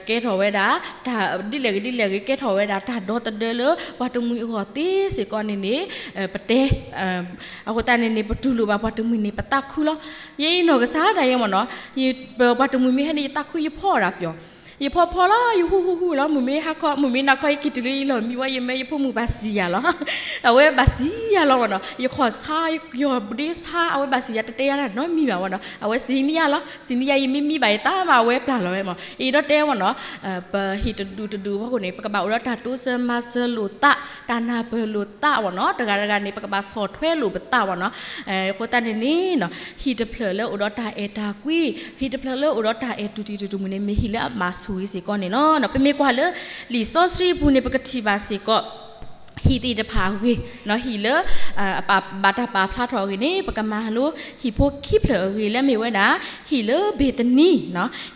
ကဲထီၣ်ဝဲဒၣ် တၢ်ဒ်လဲၣ်ဂ့ၤဒ်လဲၣ်ဂ့ၤ ကဲထီၣ်ဝဲဒၣ် တၢ်ဒီသဒၢလၢပှၤတမှံၤအဂီၢ်သ့စ့ၢ်ကီးန့ၣ်န့ၣ် ပတဲ အဃိသတးန့ၣ်န့ၣ် ပတူၢ်လိာ်ဘၣ်ပှၤတမှံၤန့ၣ် ပသးခုလီၤ. ယအံၤနီၢ်ကစၢ်ဒၣ်ယဲမ့ၢ်နီၤ, ပှၤတမှံၤမ့ၢ်ဟဲန့ၣ် ယသးခုယဖီအီၤဒၣ်ပျီၤ, ယဖီဖီလီၤ ယဟူဟူဟူလီၤ, မုၢ်မ့ၢ်ဟါခီ မုၢ်မ့ၢ်နၤခီ ယက့ၤတုၤလၢယလီၢ်မံဝဲ ယမ့ၢ်ယဖိမုၣ်ဘၣ်စံးယၤလီၤ, အဝဲဘၣ်စံးယၤလီၤမ့ၢ်နီၤ, ယခီၣ်ဆါ ယီၢ်ဘျ့ဆါ အဝဲဘၣ်စံးယၤတတဲယၤတၢ်နီတမံၤဘၣ်မ့ၢ်နီၤ, အဝဲစံးန့ၢ်ယၤလီၤ, စံးန့ၢ်ယၤ ယမ့ၢ်မံဘၣ်ယသးမး အဝဲပျၢ်လီၤဝဲမ့ၢ်, ယအဲၣ်ဒိးတဲမ့ၢ်နီၤ ပဟံၣ်တဒူၣ်တဒူၣ်အဖီခိၣ်န့ၣ် ပကဘၣ်အိၣ်ဒီးတၢ်တိစၢၤမၤစၢၤလိာ်သး, တၢ်နၢ်ပၢၢ်လိာ်သးမ့ၢ်နီၤ, တဂၤတဂၤန့ၣ် ပကဘၣ်ဆီၣ်ထွဲလိာ်ပသးမ့ၢ်နီၤ, အဃိသတးန့ၣ်န့ၣ် ဟံၣ်တဖျၢၣ်လၢအိၣ်ဒီးတၢ်အဲၣ်တၢ်ကွံ, ဟံၣ်တဖျၢၣ်လၢအိၣ်ဒီးတၢ်အဲၣ်တူၢ်တံၢ်တူၢ်တမှံၤန့ၣ် မ့ၢ်ဟံၣ်လၢအမၤဆူၣ်ဂ့ၤစ့ၢ်ကီးန့ၣ်လီၤ. ပမ့ၢ်ကွၢ်လၢ လံာ်စီဆှံအပူၤန့ၣ် ပကထံၣ်ဘၣ်စ့ၢ်ကီး ဟံၣ်သ့ၣ်တဖၣ်အဂ့ၢ်, ဟံၣ်လၢ အဘၣ်တၢ်ပာ်ဖျါထီၣ်အဂ့ၢ်န့ၣ် ပကမၤလိ ဟံၣ်ဖိခံဖျၢၣ်အဂ့ၢ်လၢမ့ၢ်ဝဲဒၣ် ဟံၣ်လၢဘ့ၤသနံ,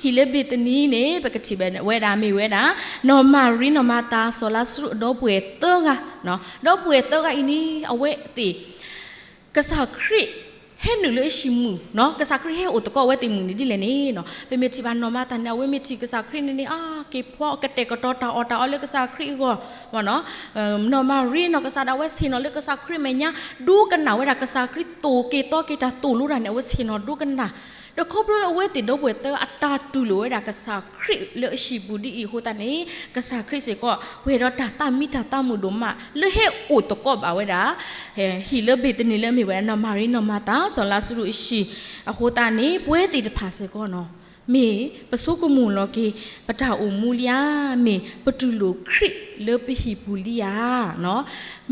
ဟံၣ်လၢဘ့ၤသနံန့ၣ် ပကထံၣ်ဘၣ်ဝဲဒၣ်မ့ၢ်ဝဲဒၣ် နီၢ်မၤရံ နီၢ်မၤသၤ စီၤလါစရူး ဒီပုၢ်ဝဲၢ်သၢဂၤ, ဒီပုၢ်ဝဲၢ်သၢဂၤအံၤန့ၣ် အဝဲသ့ၣ် ကစၢ်ခရံာ် ဟဲနုာ်လၢအဟံၣ်မုၢ်, ကစၢ်ခရံာ်ဟဲအိၣ်သကိးအဝဲသ့ၣ်မုၢ်န့ၣ်ဒ်လဲၣ်န့ၣ်, ပမ့ၢ်ထံၣ်ဘၣ်နီၢ်မၤသၤန့ၣ် အဝဲမ့ၢ်ထံၣ်ကစၢ်ခရံာ်န့ၣ်န့ၣ် အါ က့ၤဖီကတဲာ်ကတီၤတၢ်အီၣ်တၢ်အီလၢကစၢ်ခရံာ်အဂီၢ်, နီၢ်မၤရံနီၢ်ကစၢ်ဒၣ်ဝဲဆ့ၣ်နီၤလၢကစၢ်ခရံာ်မဲာ်ညါ, ဒိကနၣ်ဝဲဒၣ်ကစၢ်ခရံာ်သိၣ်က့ၤသီက့ၤတၢ်သိၣ်လိတၢ်န့ၣ် အဝဲဆ့ၣ်နီၤဒိကနၣ်, ဒီးခီဖျိလၢအဝဲသ့ၣ်ဒီပုၢ်ဝဲၢ်သၢဂၤအတၢ်တူၢ်လိာ်ဝဲဒၣ်ကစၢ်ခရံာ်လၢအဟံၣ်ပူၤဒ်အံၤအဃိသတးန့ၣ် ကစၢ်ခရံာ်စ့ၢ်ကီး ပှဲၤဒီးတၢ်သးမံတၢ်သးမုာ်ဒိၣ်မး လၢဟဲအိၣ်သကိးဘၣ်ဝဲဒၣ် ဟံၣ်လၢဘ့ၤသနံလၢအမ့ၢ်ဝဲဒၣ်နီၢ်မၤရံ နီၢ်မၤသၤ စီၤလါစရူးအဟံၣ်, အဃိသတးန့ၣ် ပဝဲသ့ၣ်တဖၣ်စ့ၢ်ကီးနီၤ မ့ၢ်ပဆိကမိၣ်လီၤက့ၤ ပတၢ်အိၣ်မူလံဧါ, မ့ၢ်ပတူၢ်လိာ်ခရံာ်လၢပဟံၣ်ပူၤလံဧါ,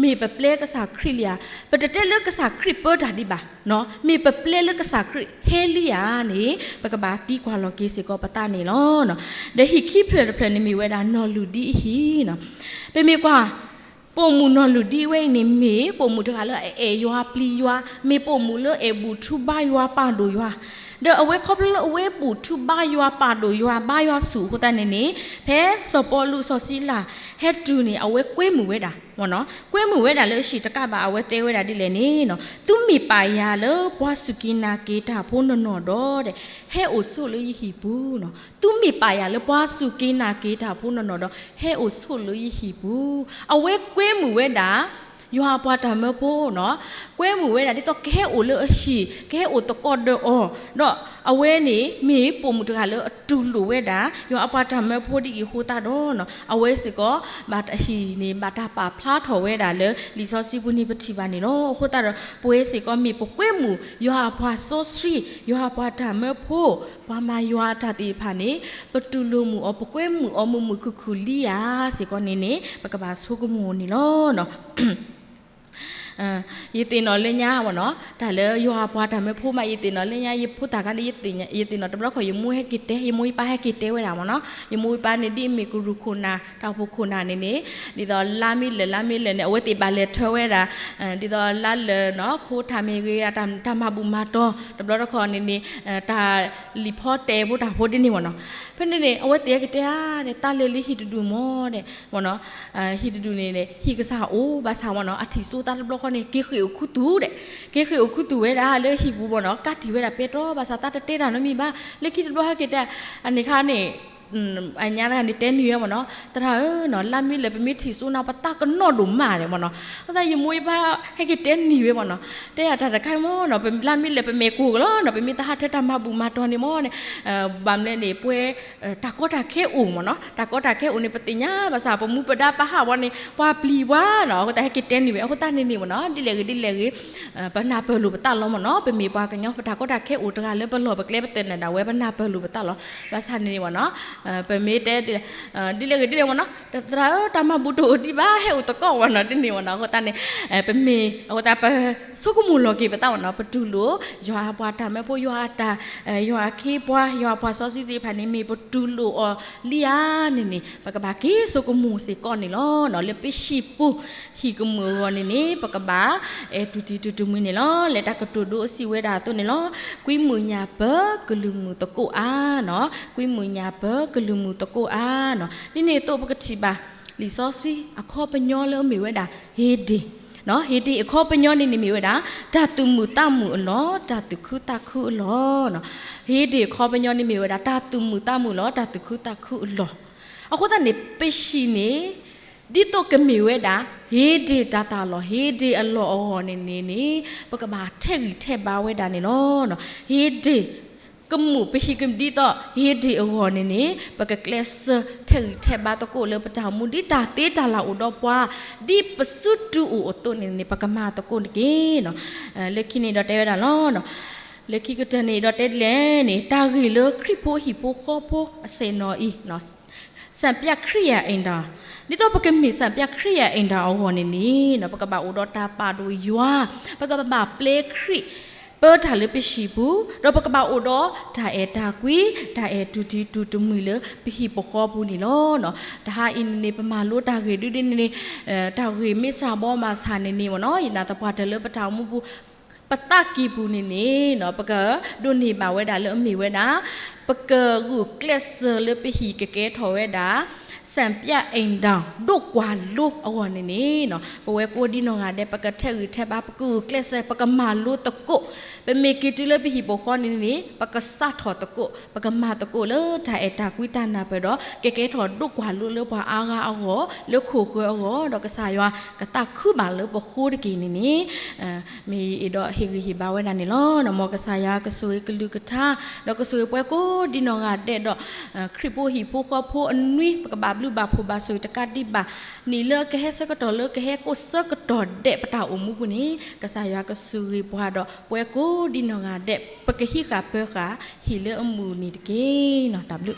မ့ၢ်ပပျဲကစၢ်ခရံာ်လံဧါ, ပတတဲလၢကစၢ်ခရံာ်ပၢတၢ်ဒံးဘၣ်, မ့ၢ်ပပျဲလၢကစၢ်ခရံာ်ဟဲလံဧါန့ၣ် ပကဘၣ်သံကွၢ်လီၤက့ၤစ့ၢ်ကီးပသးန့ၣ်လီၤ. ဒီးဟံၣ်ခံဖျၢၣ်တဖျၢၣ်န့ၣ်မ့ၢ်ဝဲဒၣ် နီၢ်လုၢ်ဒံအဟံၣ်နီၤ. ပမ့ၢ်ကွၢ် ပိာ်မုၣ်နီၢ်လုၢ်ဒံဝဲအံၤန့ၣ် မ့ၢ်ပိာ်မုၣ်တဂၤလၢအအဲၣ်ယွၤပျံၤယွၤ, မ့ၢ်ပိာ်မုၣ်လၢအဲၣ်ဘူၣ်ထူဘါယွၤပာ်ဒိၣ်ယွၤ, ဒီးအဝဲခီဖျိလၢအဝဲဘူၣ်ထူဘါယွၤပာ်ဒိၣ်ယွၤ ဘါယွၤဆူၣ်အဃိသတးန့ၣ်န့ၣ် ဖဲစီၤပီလူးစီၤစံလၤ ဟဲတုၤန့ၣ် အဝဲကွဲမုာ်ဝဲဒၣ် ကွဲမုာ်ဝဲဒၣ်လၢအဟံၣ်တကးဘၣ် အဝဲတဲဝဲဒၣ်ဒ်လဲၣ်န့ၣ် သုမ့ၢ်ပာ်ယၤလၢပှၤစူၢ်က့ၤနာ်က့ၤတၢ်ဖိနီၢ်နီၢ်ဒီး ဟဲအိၣ်ဆိးလၢယဟံၣ်ပူၤနီၤ. သုမ့ၢ်ပာ်ယၤလၢပှၤစူၢ်က့ၤနာ်က့ၤတၢ်ဖိနီၢ်နီၢ်ဒီး ဟဲအိၣ်ဆိးလၢယဟံၣ်ပူၤ, အဝဲကွဲမုာ်ဝဲဒၣ် ယွၤအပှၤတၢ်မၢဖိနီၤ, ကွဲမုာ်ဝဲဒၣ်ဒ်သိးကဟဲအိၣ်လၢအဟံၣ် ကဟဲအိၣ်သကိးဒီးအီၤ, ဒီးအဝဲန့ၣ်မ့ၢ်ပိာ်မုၣ်တဂၤလၢအတူၢ်လိာ်ဝဲဒၣ် ယွၤအပှၤတၢ်မၢဖိဒ်အံၤအဃိသတးဒီး အဝဲစ့ၢ်ကီး ဘၣ်တၢ်ဟံၣ်န့ၣ် ဘၣ်တၢ်ပာ်ဖျါထီၣ်ဝဲဒၣ်လၢလံာ်စီဆှံပူၤန့ၣ်ပထံၣ်ဘၣ်န့ၣ်လီၤ. အဃိသတးဒီး ပဝဲစ့ၢ်ကီးမ့ၢ်ပကွဲမုာ် ယွၤအပှၤစီဆှံ ယွၤအပှၤတၢ်မၢဖိ ပှၤမၤယွၤအတၢ်သ့ၣ်တဖၣ်န့ၣ် ပတူၢ်လိာ်မုာ်အီၤ ပကွဲမုာ်အီၤမုာ်မုာ်ခုၣ်ခုၣ်လံဧါစ့ၢ်ကီးန့ၣ်န့ၣ် ပကဘၣ်ဆိကမိၣ်န့ၣ်လီၤ. ယသ့ၣ်နီၣ်လၢညါဝဲနီၤ တၢ်လၢယွၤအပှၤတၢ်မၢဖိမး ယသ့ၣ်နီၣ်လၢညါ ယဖိသၣ်ခါန့ၣ် ယသ့ၣ်နီၣ်တဘျီခီ ယမိၢ်ဟဲက့ၤတဲ ယမိၢ်ယပၢ်ဟဲက့ၤတဲဝဲဒၣ်မ့ၢ်နီၤ ယမိၢ်ယပၢ်န့ၣ် ဒ်အမ့ၢ်ကရူၢ်ခိၣ်နၢ် တၢ်အိၣ်ဖှိၣ်ခိၣ်နၢ်န့ၣ်န့ၣ် ဒ်သိးလါမ့ၢ်လၢာ် လါမ့ၢ်လၢာ်န့ၣ် အဝဲသ့ၣ်ဘၣ်လဲၤထၢဝဲဒၣ် ဒ်သိးလါလၢာ်နီၤ ခိထၣ်မ့ၢ်ဂ့ၤ တၢ်မၤဘူၣ်မၤတီၤ တဘျီတခီန့ၣ်န့ၣ် တၢ်လံာ်ဖီတဲာ်ဖိတၢ်ဖိဒ်န့ၣ်မ့ၢ်နီၤ ဖဲန့ၣ်န့ၣ် အဝဲသ့ၣ်ဟဲက့ၤတဲဒၣ် တၢ်လဲၤလၢဟံၣ်တဒူၣ်မ့ၢ်ဒီး မ့ၢ်နီၤ ဟံၣ်တဒူၣ်န့ၣ် ဟံၣ်ကစၢ်အိၣ်ဘၣ်ဆၣ်မ့ၢ်နီၤ အထံၣ်စိသးတဘျီဃီန့ၣ် က့ၤဃ့ၢ်အိၣ်ခူသူၣ်ဒီး က့ၤဃ့ၢ်အိၣ်ခူသူၣ်ဝဲဒၣ်လၢဟံၣ်ပူၤမ့ၢ်နီၤ ကးတံာ်ဝဲဒၣ်ပဲတြီ ဘၣ်ဆၣ်သးတတဲတၢ်နီတမံၤဘၣ် လၢခံတဘျီဟဲက့ၤတဲ အန့ၣ်ခါန့ၣ် အညါတဂၤန့ၣ်တဲနံၤဝဲမ့ၢ်နီၤ သရၣ်ဧၢနီၤ လါမ့ၢ်လၢာ် ပမ့ၢ်ထံၣ်စိနၤ ပသးကနီၣ်ဒိၣ်မးဒီးမ့ၢ်နီၤ အဃိသတးယမိၢ်ယပၢ်ဟဲက့ၤတဲနံၤဝဲမ့ၢ်နီၤ တဲတၢ်တခါမ့ၢ်နီၤ လါမ့ၢ်လၢာ် ပမဲာ်ကိၢ်ကလီၤနီၤ ပမ့ၢ်တဟးထၢတၢ်မၤဘူၣ်မၤတီၤန့ၣ်မ့ၢ်န့ၣ် ဘၣ်မနုၤလဲၣ်န့ၣ် ပဝဲ တၢ်ကီတၢ်ခဲအိၣ်မ့ၢ်နီၤ တၢ်ကီတၢ်ခဲအိၣ်န့ၣ် ပသ့ၣ်ညါဘၣ်ဆၣ် ပမူပဒါပဟးဝဲန့ၣ် ပှၤပျံၤပှၤနီၤ အဃိသတးဟဲက့ၤတဲနံၤဝဲ အဃိသတးန့ၣ်န့ၣ်မ့ၢ်နီၤ ဒ်လဲၣ်ဂ့ၤဒ်လဲၣ်ဂ့ၤ ပနၢ်ပၢၢ်လိာ်ပသးလီၤမ့ၢ်နီၤ ပမ့ၢ်ပှၤကညီ ပတၢ်ကီတၢ်ခဲအိၣ်တဂၤလၢပလီၢ်ပကျဲ ပသနၢၣ်ဒၣ်ဝဲ ပနၢ်ပၢၢ်လိာ်ပသးလီၤ ဘၣ်ဆၣ်န့ၣ်န့ၣ်မ့ၢ်နီၤ ပမ့ၢ်တဲ ဒ်လဲၣ်ဂ့ၤဒ်လဲၣ်မ့ၢ်နီၤ သရၣ်ဧၢ တၢ်မၤဘူၣ်တအိၣ်ဒံးဘၣ် ဟဲအိၣ်သကိးဝဲနီၤ ဒ်န့ၣ်မ့ၢ်နီၤ အဃိသတးန့ၣ် ပမ့ၢ် အဃိသတး ပဆိကမိၣ်လီၤက့ၤပသးဝဲနီၤ ပတူၢ်လိာ် ယွၤအပှၤတၢ်မၢဖိ ယွၤအတၢ် ယွၤအခ့အပှၤ ယွၤအပှၤစီဆှံသ့ၣ်တဖၣ်န့ၣ် မ့ၢ်ပတူၢ်လိာ်အီၤလံဧါန့ၣ်န့ၣ် ပကဘၣ်က့ၤဆိကမိၣ်စ့ၢ်ကီးန့ၣ်လီၤ. လၢပဟံၣ်ပူၤ ဟံၣ်ကမုာ်အဂီၢ်န့ၣ်န့ၣ် ပကဘၣ် အဲၣ်တူၢ်တံၤတူၢ်တမှံၤန့ၣ်လီၤ. လၢတၢ်ကတိၤဒိအစံးဝဲဒၣ်အသိးန့ၣ်လီၤ. ကွံမုၢ်ညၣ်ပၢၤကလုၢ်မုၢ်သကိးအါနီၤ ကွံမုၢ်ညၣ်ပၢၤကလုၢ်မုၢ်သကိးအါနီၤ ဒ်န့ၣ်အသိးပကထံၣ်ဘၣ် လံာ်စီဆှံအခီပညီလၢအမ့ၢ်ဝဲဒၣ် ဟ့ဒ့ၣ် ဟ့ဒ့ၣ်အခီပညီန့ၣ်န့ၣ်မ့ၢ်ဝဲဒၣ် တၢ်သူၣ်မုာ်သးမုာ်အလီၢ် တၢ်သူၣ်ခုသးခုအလီၢ်နီၤ ဟ့ဒ့ၣ်အခီပညီန့ၣ်မ့ၢ်ဝဲဒၣ် တၢ်သူၣ်မုာ်သးမုာ်အလီၢ် တၢ်သူၣ်ခုသးခုအလီၢ် အဃိသတးန့ၣ် ပဟံၣ်န့ၣ် ဒ်သိးကမ့ၢ်ဝဲဒၣ် ဟ့ဒ့ၣ်တၢ်သၣ်လီၤ ဟ့ဒ့ၣ်အလီၢ်အဂီၢ်န့ၣ်န့ၣ်န့ၣ် ပကဘၣ်ထဲးဂံၢ်ထဲးဘါဝဲဒၣ်န့ၣ်လီၤ. ဟ့ဒ့ၣ် ကမုာ် ပဟံၣ်ကမုာ်ဒ်သိး ဟ့ဒ့ၣ်အဂီၢ်န့ၣ်န့ၣ် ပကကျဲးစၢးထဲးဂံၢ်ထဲးဘါသကိးလၢပတၢ်အိၣ်မူ ဒ်တၢ်သ့တၢ်လၢ်အိၣ်ဒီးပှၤ ဒ်ပစုတူၢ်အိၣ်အသိးန့ၣ်န့ၣ် ပကမၤသကိးတက့ၢ်နီၤ လၢခံန့ၣ်ဒီးတဲဝဲဒၣ်လီၤ လၢခံကတၢၢ်န့ၣ်ဒီးတဲဒ်လဲၣ်န့ၣ် တၢ်ဂ့ၢ်လၢခရံာ်ဖိဟံၣ်ဖိဃီဖိအဆဲးနီၤအံၤ စံပြ ခရံာ်အအိမ်ထောင် ဒ်သိးပကမ့ၢ်စံပြ ခရံာ်အအိမ်ထောင်အဂီၢ်န့ၣ်န့ၣ် ပကဘၣ်အိၣ်ဒီးတၢ်ပာ်ဒိၣ်ယွၤ ပကဘၣ်ပျဲခရံာ် ပၢတၢ်လၢပဟံၣ်ပူၤ ဒီးပကဘၣ်အိၣ်ဒီးတၢ်အဲၣ်တၢ်ကွံ တၢ်အဲၣ်တူၢ်တံၤတူၢ်တမှံၤလၢပဟံၣ်ပဃီပူၤန့ၣ်လီၤ. တဟါအံၤန့ၣ်န့ၣ် ပမၤလိတၢ်ဂ့ၢ်ဒုဒ်န့ၣ်န့ၣ် တၢ်ဂ့ၢ်မ့ၢ်စှၤဘီမၤဆၣ်န့ၣ်န့ၣ်မ့ၢ်နီၤ ယနာ်သပှၢ်တၢၢ်လၢပတၢ်အိၣ်မူပူၤ ပသးကံၢ်ပူၤန့ၣ်န့ၣ် ပကဒိးန့ၢ်ဘၣ်ဝဲဒၣ်လၢအမ့ၢ်ဝဲဒၣ် ပကဂုာ်ကျဲးစၢးလၢပဟံၣ်ကကဲထီၣ်ဝဲဒၣ် စံပြ အိမ်ထောင် ဒိၣ်ကွၢ်လိအဂီၢ်န့ၣ်န့ၣ် ပဝဲကိးဒံနီၢ်ဂၤဒဲး ပကထဲးဂံၢ်ထဲးဘါ ပကဂုာ်ကျဲးစၢး ပကမၤလိသကိး ပမ့ၢ်က့ၤတုၤလၢပဟံၣ်ပဃီန့ၣ်န့ၣ် ပကစးထီၣ်သကိး ပကမၤသကိးလၢတၢ်အဲၣ်တၢ်ကွံတၢ်နၢ်ပၢၢ်ဒီး ကကဲထီၣ်ဒိၣ်ကွၢ်လိလၢပှၤအါဂၤအဂီၢ် လၢခိၣ်ဃၢၤအဂီၢ် ဒီးကစၢ်ယွၤကသးခုဘၣ်လၢပဃိတက့ၢ်န့ၣ်န့ၣ် မ့ၢ်ယအဲၣ်ဒိးဟ့ၣ်ဂံၢ်ဟ့ၣ်ဘါဝဲဒၣ်န့ၣ်လီၤ. မ်ကစၢ်ယွၤကဆိၣ်ဂ့ၤကလုၢ်ကထါ ဒီးကဆိၣ်ဂ့ၤပှၤကိးဒံနီၢ်ဂၤဒဲးဒီး ခရံာ်ဖိဟံၣ်ဖိဃီဖိအနွံ ပကဘၣ် ဘၣ်ဘျုးဘၣ်ဖှိၣ်ဘၣ်ဆိၣ်ဂ့ၤတကးဒံးဘၣ်, နံၣ်လၢအကဟဲဆၢကတီၢ်လၢကဟဲကိးဆၢကတီၢ်ဒဲးပတၢ်အိၣ်မူပူၤန့ၣ် ကစၢ်ယွၤကဆိၣ်ဂ့ၤပှၤဒီး ပဝဲကိးဒံနီၢ်ဂၤဒဲး ပကဟံးဃာ်ပၢၤဃာ်ဟံၣ်လၢအမုာ်န့ၣ်တက့ၢ်နီၤ. တၢ်ဘျုး